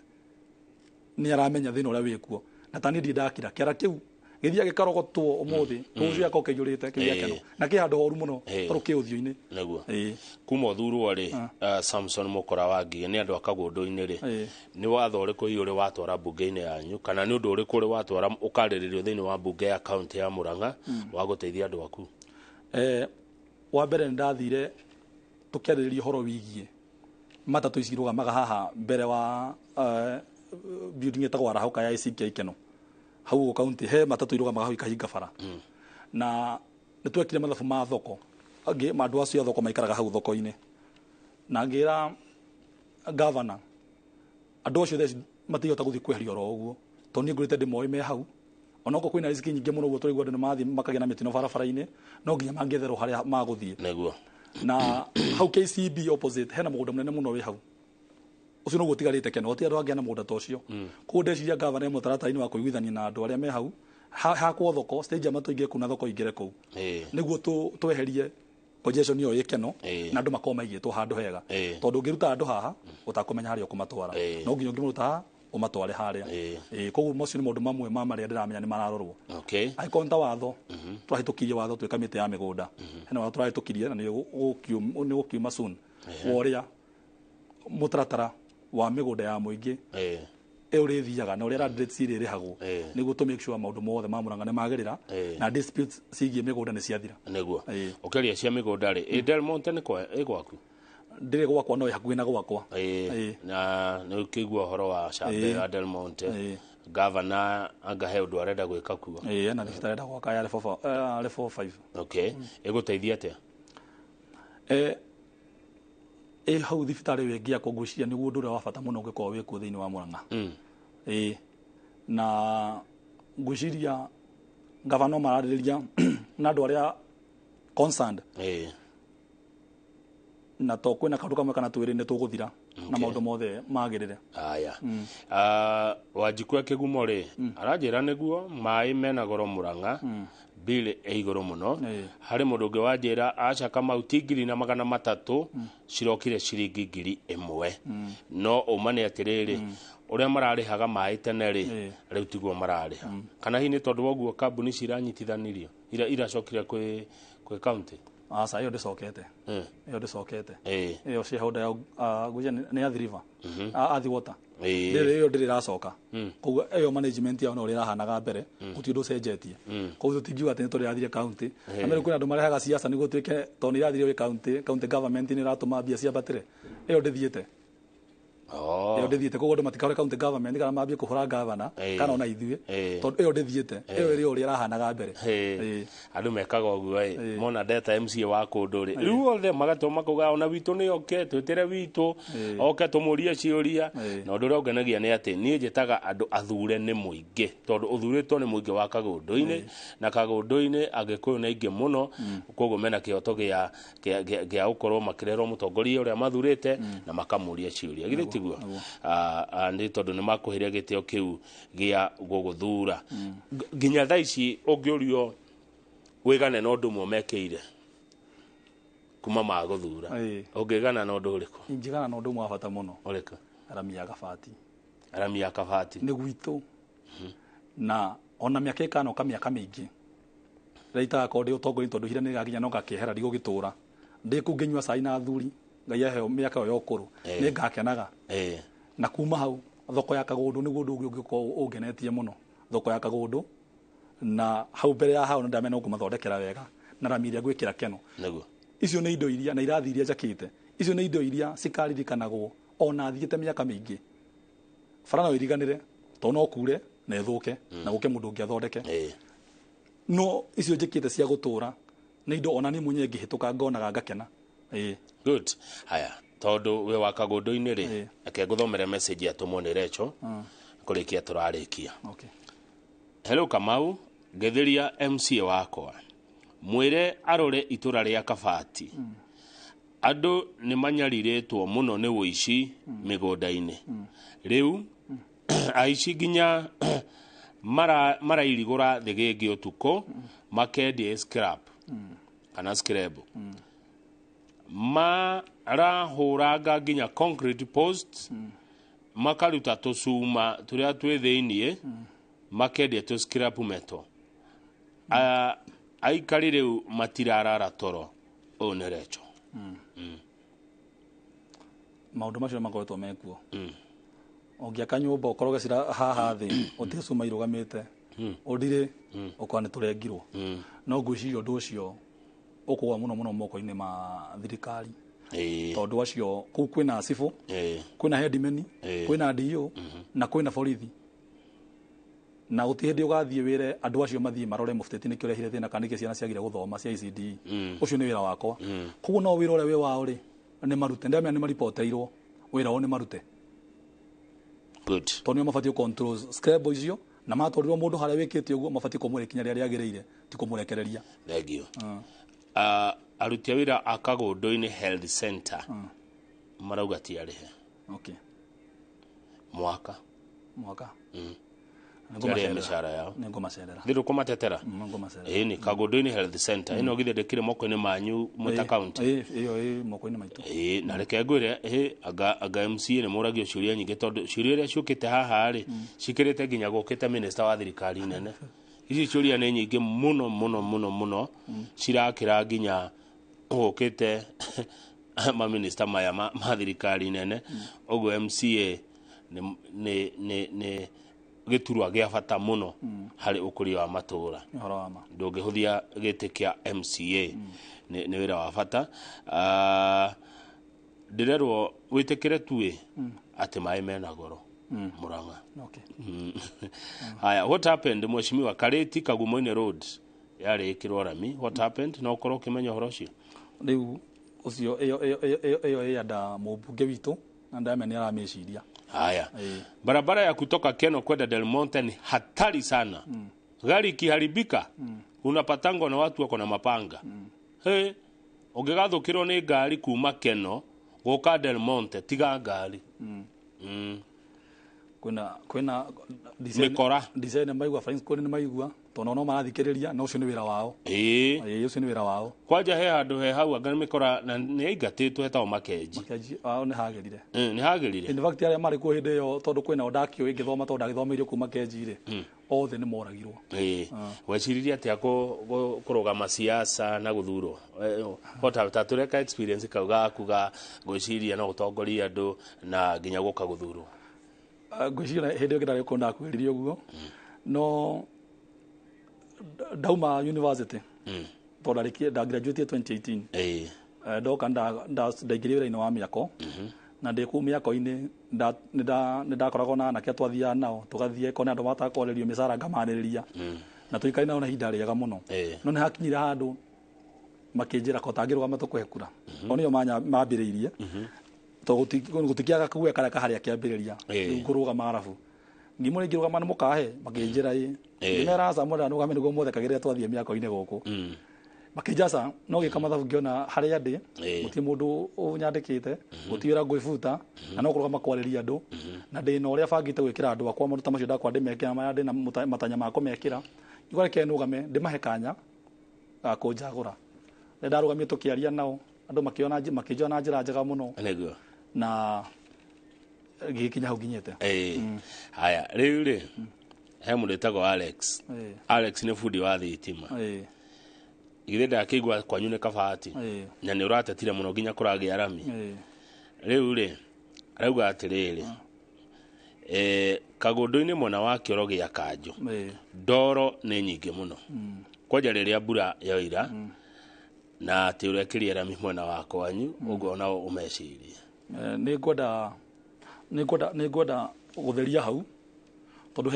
[SPEAKER 2] nĩ aramenya thĩna ũrĩa wĩkuo, na tani ndirĩ ndakira kĩara kĩu gĩthiaga gĩkarogotwo ũmũthĩ rũciũ gĩgakorwo kĩiyũrĩte kĩu gĩa keno na kĩ handũ horu mũno tondũ kĩ ũthiũ-inĩ.
[SPEAKER 1] Nĩguo kuma ũthurwo rĩ, Samson Mukora wa Ngigĩ nĩ andũ a Kagũndũ-inĩ rĩ, nĩ watho ũrĩkũ hihi ũrĩ watwara mbunge-inĩ yanyu kana nĩ ũndũ ũrĩkũ ũrĩ watwara ũkarĩrĩrio thĩinĩ wa mbunge ya kaunti ya Murang'a wa gũteithia andũ aku?
[SPEAKER 2] Wa mbere nĩ ndathire tũkĩarĩrĩria ũhoro wĩgiĩ matatũ ici irũgamaga haha mbere wa building ĩtagwo Arahũka ya ICK Ikeno hau ũguo kaunti, he matatũ irũgamaga hau ikahinga bara. Na nĩ twekire mathabu ma thoko, angĩ andũ acio a thoko maikaraga hau thoko-inĩ, na ngĩra gavana andũ acio thaa matingĩhota gũthiĩ kweheria oro ũguo tondũ niĩ ngũrĩte ndĩmoĩ me hau, onokorwo kwĩna riski nyingĩ mũno ũguo tũraigua andũ nĩ mathiĩ makagĩa na mĩtino barabara-inĩ, no nginya mangĩetherwo harĩa magũthiĩ.
[SPEAKER 1] Nĩguo.
[SPEAKER 2] Na hau KCB opposite hena mũgũnda mũnene mũno wĩ hau, ũcio noguo ũtigarĩte keno, gũtirĩ andũ angĩ na mũgũnda ta ũcio. Koguo ndeciria gavana e mũtaratara-inĩ wa kũiguithania na andũ arĩa me hau hakwo thoko stage ya matũ ingĩ kũu na thoko ingĩre kũu nĩguo tweherie congestion ĩyo ĩ keno na andũ makorwo maigĩtwo handũ hega, tondũ ũngĩruta andũ haha ũtakũmenya harĩa ũkũmatwara, no nginya ũngĩmaruta haha ũmatware harĩa. Koguo macio nĩ maũndũ mamwe ma marĩa ndĩramenya nĩ mararorwo. Angĩkorwo nĩ ta watho tũrahĩtũkirie watho twĩ kamĩtĩ ya mĩgũnda, hena watho tũrahĩtũkirie na nĩ ũgũkiuma soon wa ũrĩa mũtaratara wa mĩgũnda ya mũingĩ ũrĩthiaga na ũrĩa land rates irĩrĩhagwo nĩguo tũ make sure maũndũ mothe ma Murang'a nĩ magĩrĩra na disputes ciĩgiĩ mĩgũnda nĩ ciathira.
[SPEAKER 1] Nĩguo. Ũkĩaria cia mĩgũnda rĩ, Del Monte nĩ ĩ gwaku?
[SPEAKER 2] Ndĩrĩ gwakwa no ĩ hakuhĩ na gwakwa.
[SPEAKER 1] Na nĩ ũkĩigua ũhoro wa Shambe ya Del Monte, gavana anga he ũndũ arenda gwĩka kuo.
[SPEAKER 2] Ena thibitarĩ arenda gwaka ya level 5.
[SPEAKER 1] Okay. Ĩgũteithia atĩa?
[SPEAKER 2] Hau thibitarĩ ĩyo ĩngĩakwo ngwĩciria nĩguo ũndũ ũrĩa wa bata mũno ũngĩkorwo wĩkuo thĩinĩ wa Murang'a. Na ngwĩciria gavana mararĩrĩria na andũ arĩa concerned na to kwĩna kaũndũ kamwe kana twĩrĩ nĩ tũgũthira na maũndũ mothe magĩrĩre.
[SPEAKER 1] Aya. Wanjikũ ya Kĩgumo rĩ, aranjĩra nĩguo maĩ mena goro Murang'a, bill ĩ igũrũ mũno. Harĩ mũndũ ũngĩ wanjĩra aca Kamau ti 1,300 cirokire ciringi 1,000. No ũma nĩ atĩrĩrĩ, ũrĩa mararĩhaga maĩ tene rĩ, rĩu tiguo mararĩha. Kana hihi nĩ tondũ wa ũguo kambuni ciranyitithanirio iracokire kwĩ county?
[SPEAKER 2] Aca ĩyo ndĩcokete. Ĩyo ndĩcokete. Ĩyo shareholder ya ngwĩciria nĩ Athi River. Athi Water. Ĩyo ndĩrĩ ĩracoka. Koguo ĩyo management yao no ũrĩa ĩrahanaga mbere, gũtirĩ ũndũ ũcenjetie. Koguo tũtingiuga atĩ nĩ tondũ ĩrathire county. Na mbere kwĩna andũ marehaga siasa nĩguo tuĩke tondũ nĩ ĩrathire county, county government nĩ ĩratũma mbia ciambatĩre. Ĩyo ndĩthiĩte. Ĩyo ndĩthiĩte. Koguo andũ matikahũre county government kana mambie kũhũra governor kana ona ithuĩ, tondũ ĩyo ndĩthiĩte. Ĩyo ĩrĩ ũrĩa ĩrahanaga mbere.
[SPEAKER 1] Andũ mekaga ũguo mona ndeta MCA wa kũndũ rĩ, rĩu othe magatũma makauga ona witũ nĩ oke twĩtĩre witũ oke tũmũrie ciũria. Na ũndũ ũrĩa ũngenagia nĩ atĩ niĩ njĩtaga andũ athure nĩ mũingĩ, tondũ ũthurĩtwo nĩ mũingĩ wa Kagũndũ-inĩ, na Kagũndũ-inĩ Agĩkũyũ nĩ aingĩ mũno, koguo mena kĩhoto gĩa gũkorwo makĩrerwo mũtongoria ũrĩa mathurĩte na makamũria ciũria. Githĩ tiguo? Nĩ tondũ nĩ makũheire gĩtĩo kĩu gĩa gũgũthura. Nginya thaa ici ũngĩũrio wĩgane na ũndũ ũmwe mekĩire kuma magũthura, ũngĩgana na ũndũ ũrĩkũ?
[SPEAKER 2] Ingĩgana na ũndũ ũmwe wa bata mũno.
[SPEAKER 1] Ũrĩkũ?
[SPEAKER 2] Rami ya Gabati.
[SPEAKER 1] Rami ya Kabati
[SPEAKER 2] nĩ gwitũ, na ona mĩaka ĩkanoka mĩaka mĩingĩ rĩrĩa itagakorwo ndĩ ũtongoria tondũ ihinda nĩ rĩgakinya no ngakĩehera ndigũgĩtũra ndĩ kũu ngĩnyua cai na athuri Ngai aheo mĩaka ĩyo ya ũkũrũ nĩ ngakenaga. Na kuma hau thoko ya Kagũndũ nĩguo ũndũ ũngĩ ũngĩkorwo ũngenetie mũno. Thoko ya Kagũndũ Na hau mbere ya hau nĩndamenya no ngũmathondekera wega na rami iria ngwĩkĩra Keno.
[SPEAKER 1] Nĩguo.
[SPEAKER 2] Icio nĩ indo iria na irathi iria njakĩte, icio nĩ indo iria cikaririkanagwo ona thiĩte mĩaka mĩingĩ. Bara no iriganĩre tondũ no kure na ĩthũke na gũke mũndũ ũngĩ athondeke. No icio njĩkĩte cia gũtũra nĩ indo ona niĩ mwenyewe ngĩhĩtũka ngonaga ngakena.
[SPEAKER 1] Good. Haya, tondũ wĩ wa Kagũndũ-inĩ rĩ, reke ngũthomere message yatũmwo nĩ Recho kũrĩkia tũrarĩkia.
[SPEAKER 2] Okay.
[SPEAKER 1] Hello Kamau, ngetheria MCA wakwa. Mwĩre arore itũra rĩa Kabati. Andũ nĩ manyarirĩtwo mũno nĩ ũici mĩgũnda-inĩ. Rĩu aici nginya marairigũra thĩgĩngĩ ũtukũ makendia scrap kana scrap. Marahũranga nginya concrete posts, makaruta tũcuma tũrĩa twĩ thĩiniĩ, makendia tũ scrap metal. Aikari rĩu matirarara toro. Ũyũ nĩ Recho.
[SPEAKER 2] Maũndũ macio makoretwo mekuo. Ũngĩaka nyũmba ũkoroge cira haha thĩ ũtige cuma irũgamĩte, ũndirĩ ũkona nĩ tũrengirwo. No ngwĩciria ũndũ ũcio ũkũgwa mũno mũno moko-inĩ ma thirikari. Tondũ acio kũu kwĩna cibũ, kwĩna headman, kwĩna DO na kwĩna borithi. Na gũtirĩ hĩndĩ ũgathiĩ wĩre andũ acio mathiĩ marore mũbuteti nĩkĩo ũrehire thĩna kana nĩkĩo ciana ciagire gũthoma cia ECD. Ũcio nĩ wĩra wakwa. Koguo no wĩra ũrĩa wĩ wao rĩ nĩ marute. Ndamenya nĩ maripoteirwo wĩra wao nĩ marute.
[SPEAKER 1] Good.
[SPEAKER 2] Tondũ nĩo mabatiĩ control scrabble icio na matwarirwo mũndũ harĩa wĩkĩte ũguo mabatiĩ kũmũhe ikinya rĩrĩa rĩagĩrĩire, ti kũmũrekereria.
[SPEAKER 1] Thank you. Aruti a wĩra a Kagũndũ-inĩ Health Center marauga ti arĩhe.
[SPEAKER 2] Okay.
[SPEAKER 1] Mwaka.
[SPEAKER 2] Mwaka.
[SPEAKER 1] Ti arĩhe mĩcara yao.
[SPEAKER 2] Nĩngũmacerera.
[SPEAKER 1] Thĩ ndũkũmatetera?
[SPEAKER 2] Nĩngũmacerera.
[SPEAKER 1] Ĩni, Kagũndũ-inĩ Health Center ĩno githĩ ndĩkĩrĩ moko-inĩ manyu mwĩ ta county?
[SPEAKER 2] Ĩyo ĩ moko-inĩ maitũ.
[SPEAKER 1] Ĩĩ, na reke ngwĩre, anga MCA nĩ mũragio ciũria nyingĩ tondũ ciũria iria ciũkĩte haha rĩ, cikĩrĩte nginya gũkĩte minister wa thirikari nene. Ici ciũria nĩ nyingĩ mũno mũno mũno mũno, cirakĩra nginya gũkĩte maminista maya ma thirikari nene. Ũguo MCA nĩ gĩturwa gĩa bata mũno harĩ ũkũria wa matũra.
[SPEAKER 2] Ũhoro wa ma.
[SPEAKER 1] Ndũngĩhũthia gĩtĩ kĩa MCA, nĩ wĩra wa bata. Ndĩrerwo wĩtĩkĩre tuĩ atĩ maĩ mena goro Murang'a.
[SPEAKER 2] Okay.
[SPEAKER 1] Haya, what happened mheshimiwa Kareti Kagumoini Road yarĩ ĩkĩrwo rami, what happened? No ũkorwo ũkĩmenya ũhoro ũcio?
[SPEAKER 2] Rĩu ũcio ĩyo ĩ anda mũmbunge witũ na ndamenya nĩ aramĩciria.
[SPEAKER 1] Haya. Barabara ya kutoka Keno kwenda Del Monte ni hatari sana. Gari ikiharibika unapatangwa na watu wako na mapanga. He, ũngĩgathũkĩrwo nĩ ngari kuma Keno gũka Del Monte tiga ngari.
[SPEAKER 2] Kwĩna
[SPEAKER 1] mĩkora.
[SPEAKER 2] Design maigua Francis nĩ maigua tondũ no marathikĩrĩria na ũcio nĩ wĩra wao. Ĩĩ, ũcio nĩ wĩra wao.
[SPEAKER 1] Kwanja he handũ he hau anga mĩkora na nĩ aingatĩtwo hetagwo Makenji.
[SPEAKER 2] Makenji nĩ hagĩrire.
[SPEAKER 1] Nĩ hagĩrire.
[SPEAKER 2] In fact arĩa marĩ kuo hĩndĩ ĩyo tondũ kwĩna o ndakĩũĩ ngĩthoma tondũ ndagĩthomeire kuu Makenji rĩ, othe nĩ moragirwo.
[SPEAKER 1] Weciririe atĩa kũrũgama siasa na gũthurwo? Hota ta tũreka experience kau gaku ga gwĩciria no ũtongorie andũ na nginya gũka gũthurwo.
[SPEAKER 2] Ngwĩciria hĩndĩ ĩyo ndarĩ kũu ndakwĩrire ũguo, no ndauma university tondũ nda graduate 2018. Ndoka ndaingĩrire wĩra-inĩ wa mĩako na ndĩ kũu mĩako-inĩ nĩ ndakoragwo na anake twathiaga nao tũgathiĩ kona andũ matakwarĩrio mĩcara ngamanĩrĩria na tũikarire nao na ihinda rĩega mũno. No nĩ hakinyire handũ makĩnjĩra ko tangĩrũgama tũkũhe kura. O nĩo mambĩrĩirie tondũ gũtikĩaga kuga karĩa kaharĩa kĩambĩrĩria rĩu ngũrũgama arabu ngimũ rĩngĩ rũgama nĩ mũkahe makĩnjĩra ĩ ngĩmera aca mwenda nũgame nĩguo mũthekagĩrĩra twathiĩ mĩako-inĩ gũkũ. Makĩnjĩra aca no gĩka mathabu ngĩona harĩa ndĩ gũtirĩ mũndũ ũnyandĩkĩte, gũtirĩ wĩra ngwĩbuta na no kũrũgama kwarĩria andũ na ndĩ na ũrĩa bangĩte gwĩkĩra andũ akwa maũndũ ta macio ndakwa ndĩmekĩra marĩa ndĩ na matanya ma kũmekĩra. Ngiuga reke nũgame ndĩmahe kanya ga kũnjagũra. Rĩrĩa ndarũgamire tũkĩaria nao andũ makĩona makĩnjoya na njĩra njega mũno.
[SPEAKER 1] Nĩguo.
[SPEAKER 2] Na gĩgĩkinya hau nginyĩte.
[SPEAKER 1] Haya, rĩu rĩ he mũndũ wĩtagwo Alex. Alex nĩ bundi wa thitima. Githĩ ndakĩigua kwanyu nĩ Kabati na nĩ ũratetire mũno nginya kũragĩa rami. Rĩu rĩ arauga atĩrĩrĩ, Kagũndũ-inĩ mwena wa kĩoro gĩa Kanjũ ndoro nĩ nyingĩ mũno kwanja rĩrĩa mbura yoira na atĩ ũrekĩria rami mwena wa kwanyu ũguo nao ũmecirie.
[SPEAKER 2] Nĩ ngwenda gũtheria hau tondũ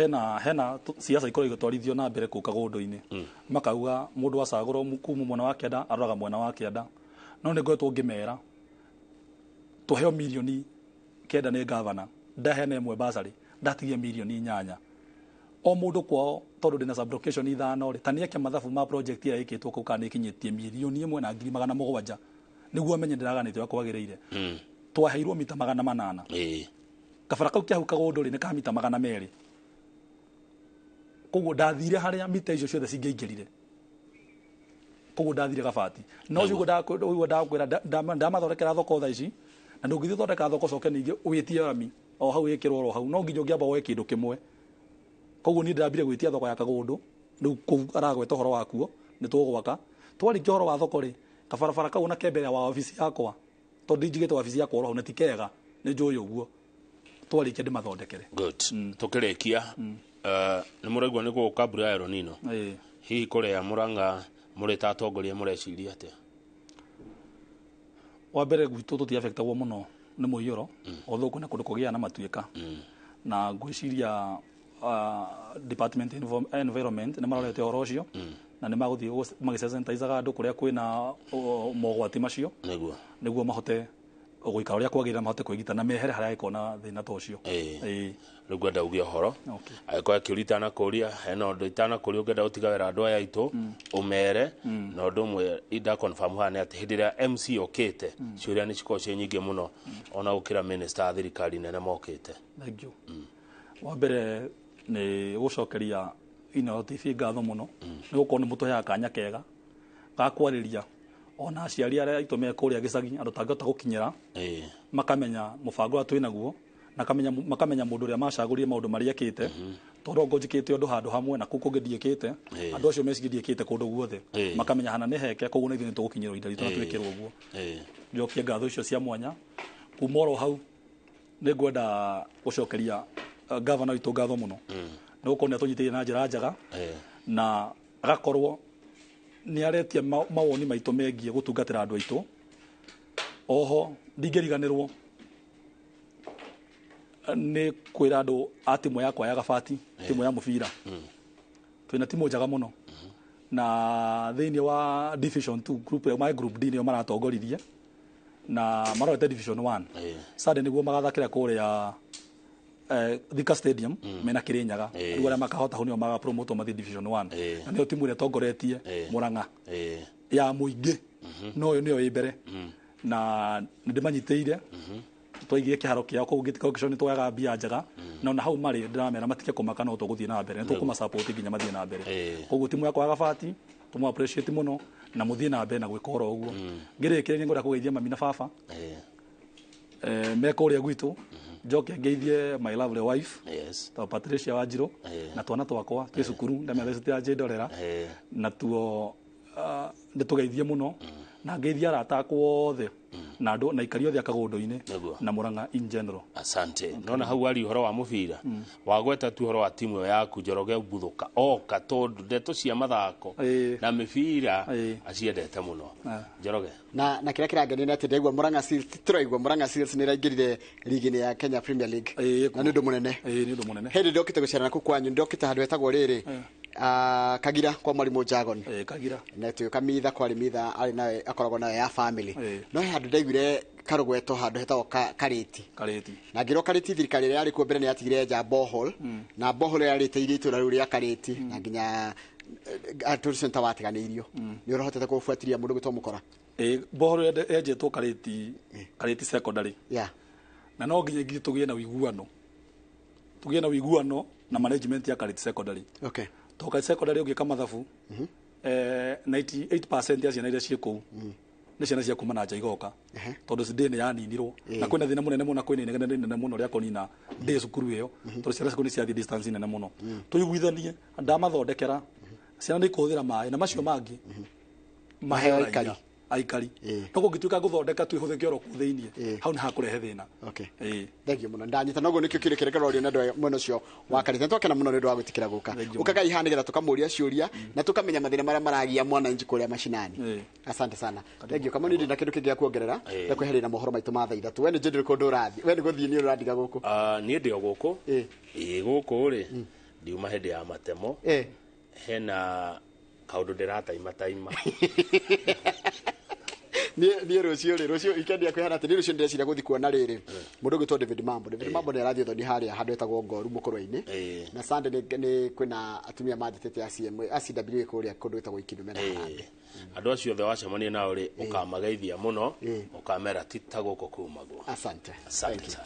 [SPEAKER 2] hena siasa ikoragwo igĩtwarithio na mbere kũu Kagũndũ-inĩ, makauga mũndũ acagũrwo kuma mwena wa kĩanda aroraga mwena wa kĩanda, no nĩ ngoretwo ngĩmera tũheo 9 mirioni nĩ gavana, ndaheana ĩmwe basarĩ, ndatigia 8 mirioni o mũndũ kwao, tondũ ndĩna sublocation 5 rĩ, ta nĩeke mathabu ma project ĩrĩa ĩkĩtwo kũu kana nĩĩkinyĩtie 1,700,000 nĩguo amenye ndĩraganĩte ũrĩa kwagĩrĩire. Twaheirwo mita 800. Kabara kau kĩa hau Kagũndũ rĩ, nĩ ka mita 200, koguo ndathire harĩa mita icio ciothe cingĩaingĩrire, koguo ndathire gabati no ũcio ũguo ndakwĩra ndamathondekera thoko thaa ici, na ndũngĩthiĩ ũthondeka thoko coke ningĩ wĩtie rami o hau ĩkĩrwo oro hau, no nginya ũngĩamba woe kĩndũ kĩmwe. Koguo niĩ ndĩrambire gwĩtia thoko ya Kagũndũ, rĩu kũu aragweta ũhoro wakuo nĩ tũgwaka. Twarĩkia ũhoro wa thoko rĩ, kabarabara kau na ke mbere wa wabici yakwa, tondũ njigĩte wabici yakwa oro hau na ti kega, nĩ njũĩ ũguo, twarĩkia ndĩmathondekere.
[SPEAKER 1] Good. Tukĩrĩkia, nĩ mũraigua nĩ gũgũka mbura ya El Nino. Hihi kũrĩa Mũrang'a mũrĩ ta atongoria mũreciria atĩa?
[SPEAKER 2] Wa mbere, gwitũ tũtiafectagwo mũno nĩ mũiyũro, although kwĩna kũndũ kũgĩaga na matuĩka, na ngwĩciria department environment nĩ marorete ũhoro ũcio na nĩ magũthiĩ magĩsensitizaga andũ kũrĩa kwĩna mogwati macio nĩguo mahote gũikara ũrĩa kwagĩrĩire, mahote kwĩgita na mehere harĩa angĩkorwo na thĩna ta ũcio.
[SPEAKER 1] Rĩu ngwenda uge ũhoro. Angĩkorwo kĩũria itanakũria, hena ũndũ itanakũria ũngĩenda gũtiga wĩra andũ aya aitũ ũmere, na ũndũ ũmwe inda confirm haha nĩ atĩ hĩndĩ ĩrĩa MC okĩte ciũria nĩ cikoragwo ciĩ nyingĩ mũno ona gũkĩra minister a thirikari nene mokĩte.
[SPEAKER 2] Thank you. Wa mbere nĩ gũcokeria Inooro TV ngatho mũno nĩ gũkorwo nĩ mũtũheaga kanya kega ga kwarĩria ona aciari arĩa aitũ me kũrĩa gĩcagi, andũ tangĩhota gũkinyĩra, makamenya mũbango ũrĩa twĩnaguo na makamenya mũndũ ũrĩa macagũrire maũndũ marĩa ekĩte, tondũ ngo njĩkĩte ũndũ handũ hamwe na kũu kũngĩ ndiĩkĩte. Andũ acio mecirie ndiĩkĩte kũndũ guothe, makamenya hana nĩ heke, koguo na ithuĩ nĩ tũgũkinyĩrwo ihinda ritũ na twĩkĩrwo ũguo. Njokie ngatho icio cia mwanya. Kuma oro hau nĩ ngwenda gũcokeria gavana witũ ngatho mũno nĩ gũkorwo nĩ atũnyitĩrĩire na njĩra njega na agakorwo nĩ aretia mawoni maitũ megiĩ gũtungatĩra andũ aitũ. Oho ndingĩriganĩrwo nĩ kwĩra andũ a timu yakwa ya Gabati, timu ya mũbira. Twĩna timu njega mũno na thĩinĩ wa division 2 group ya group D nĩo maratongoririe na marorete division 1. Sunday nĩguo magathakĩra kũrĩa Thika Stadium mena Kirinyaga. Rĩu arĩa makahota hau nĩo magapromote mathiĩ division 1, na nĩyo timu ĩrĩa ĩtongoretie Murang'a ya mũingĩ, no ĩyo nĩyo ĩ mbere na nĩ ndĩmanyitĩire. Twaigire kĩharo kĩao kũu gĩtikao nĩ twoyaga mbia njega, na ona hau marĩ ndĩramera matige kũmaka, no tũgũthiĩ na mbere, nĩ tũkũmasupport nginya mathiĩ na mbere. Koguo timu yakwa ya Gabati tũmũ appreciate mũno na mũthiĩ na mbere na gwĩka oro ũguo. Ngĩrĩkĩrĩria, ngwenda kũgeithia mami na baba me kũrĩa gwitũ, njoke ngeithie my lovely wife ta Patricia Wanjirũ na twana twakwa twĩ cukuru, ndamera citiranjĩndorera na tuo nĩ tũgeithie mũno, na ngeithie arata akwa othe na andũ na aikari othe a Kagũndũ-inĩ na Murang'a in general.
[SPEAKER 1] Asante. Nona hau ari ũhoro wa mũbira wagweta tu ũhoro wa timu ĩyo yaku, Njoroge Mbuthũka oka tondũ ndeto cia mathako na mĩbira aciendete mũno. Njoroge.
[SPEAKER 12] Na kĩrĩa kĩrangenia nĩ atĩ ndaigua Murang'a Seals, tũraigua Murang'a Seals nĩ ĩraingĩrire ligi-inĩ ya Kenya Premier League, na nĩ ũndũ mũnene.
[SPEAKER 2] Nĩ ũndũ mũnene.
[SPEAKER 12] Hĩndĩ ndokĩte gũcerana kũu kwanyu, ndokĩte handũ hetagwo rĩrĩ Kagira kwa mwarimũ Jagon.
[SPEAKER 2] Kagira.
[SPEAKER 12] Na tuĩka mitha kwarĩ mitha arĩ nayo akoragwo nayo ya family, no he handũ ndaiguire karũgweto handũ hetagwo Karĩti.
[SPEAKER 2] Karĩti.
[SPEAKER 12] Na ngĩrwo Karĩti thirikari ĩrĩa yarĩ kuo mbere nĩ yatigire nja borehole, na borehole ĩrĩa yarĩtĩirie itũũra rĩu rĩa Karĩti na nginya tourist center watiganĩirio. Nĩ ũrahotete kũbuatĩria mũndũ gwĩtwo Mũkora?
[SPEAKER 2] Borehole yenjetwo Karĩti, Karĩti Secondary. Na no nginya nginya tũgĩe na ũiguano na management ya Karĩti Secondary, tondũ Karĩti Secondary ũngĩka mathabu, 98% ya ciana iria ciĩ kũu nĩ ciana cia kuma na nja igoka, tondũ ndĩ nĩ yaninirwo na kwĩna thĩna mũnene mũno, kwĩna inegene rĩnene mũno rĩa kũnina ndĩ cukuru ĩyo, tondũ ciana ciakũ nĩ ciathiĩ distance nene mũno. Tũiguithanie ndamathondekera ciana nĩ ikũhũthĩra maĩ na macio mangĩ
[SPEAKER 12] maheo
[SPEAKER 2] raia.
[SPEAKER 12] Aikari.
[SPEAKER 2] Aikari no kũngĩtuĩka gũthondeka tu ĩhũthĩke oro kũu thĩiniĩ, hau nĩ hakũrehe thĩna.
[SPEAKER 12] Okay.
[SPEAKER 2] Ĩĩ.
[SPEAKER 12] Thank you muno, ndanyita noguo nĩkĩo kĩũria kĩrĩa kĩrorio nĩ andũ aya mwena ũcio wa Karĩta. Nĩtwakena mũno nĩ ũndũ wa gwĩtĩkĩra gũka. Ũkaga iha nĩgetha tũkamũria ciũria na tũkamenya mathĩna marĩa maragia mwananchi kũrĩa macinani. Asante sana, thank you. Kama nĩ ndĩ na kĩndũ kĩngĩ gĩa kuongerera, ndakwehereria na mohoro maitũ ma thaa 3. We nĩ njũĩ ndũrĩ kũndũ ũrathiĩ, we nĩ gũthiĩ nĩ ũrandiga gũkũ.
[SPEAKER 1] Ah, niĩ ndĩ o gũkũ. Ĩĩ, gũkũ rĩ, ndiuma hĩndĩ ya matemo. Hena kaũndũ ndĩrataima taima.
[SPEAKER 12] Niĩ rũciũ rĩ, rũciũ weekend yakwa ĩhana atĩ niĩ rũciũ ndĩreciria gũthiĩ kuona rĩrĩ mũndũ ũgwĩtwo David Mambo. David Mambo nĩ arathiĩ ũthoni harĩa handũ etagwo Ngoru Mũkũrwe-inĩ, na Sunday nĩ kwĩna atumia manjĩtĩte a CMA, a CWA kũrĩa kũndũ gwĩtagwo Ikindume na Harambee.
[SPEAKER 1] Andũ acio othe wacemania nao rĩ, ũkamageithia mũno, ũkamera ti ta gũkũ kumagwo.
[SPEAKER 12] Asante.
[SPEAKER 1] Asante sana.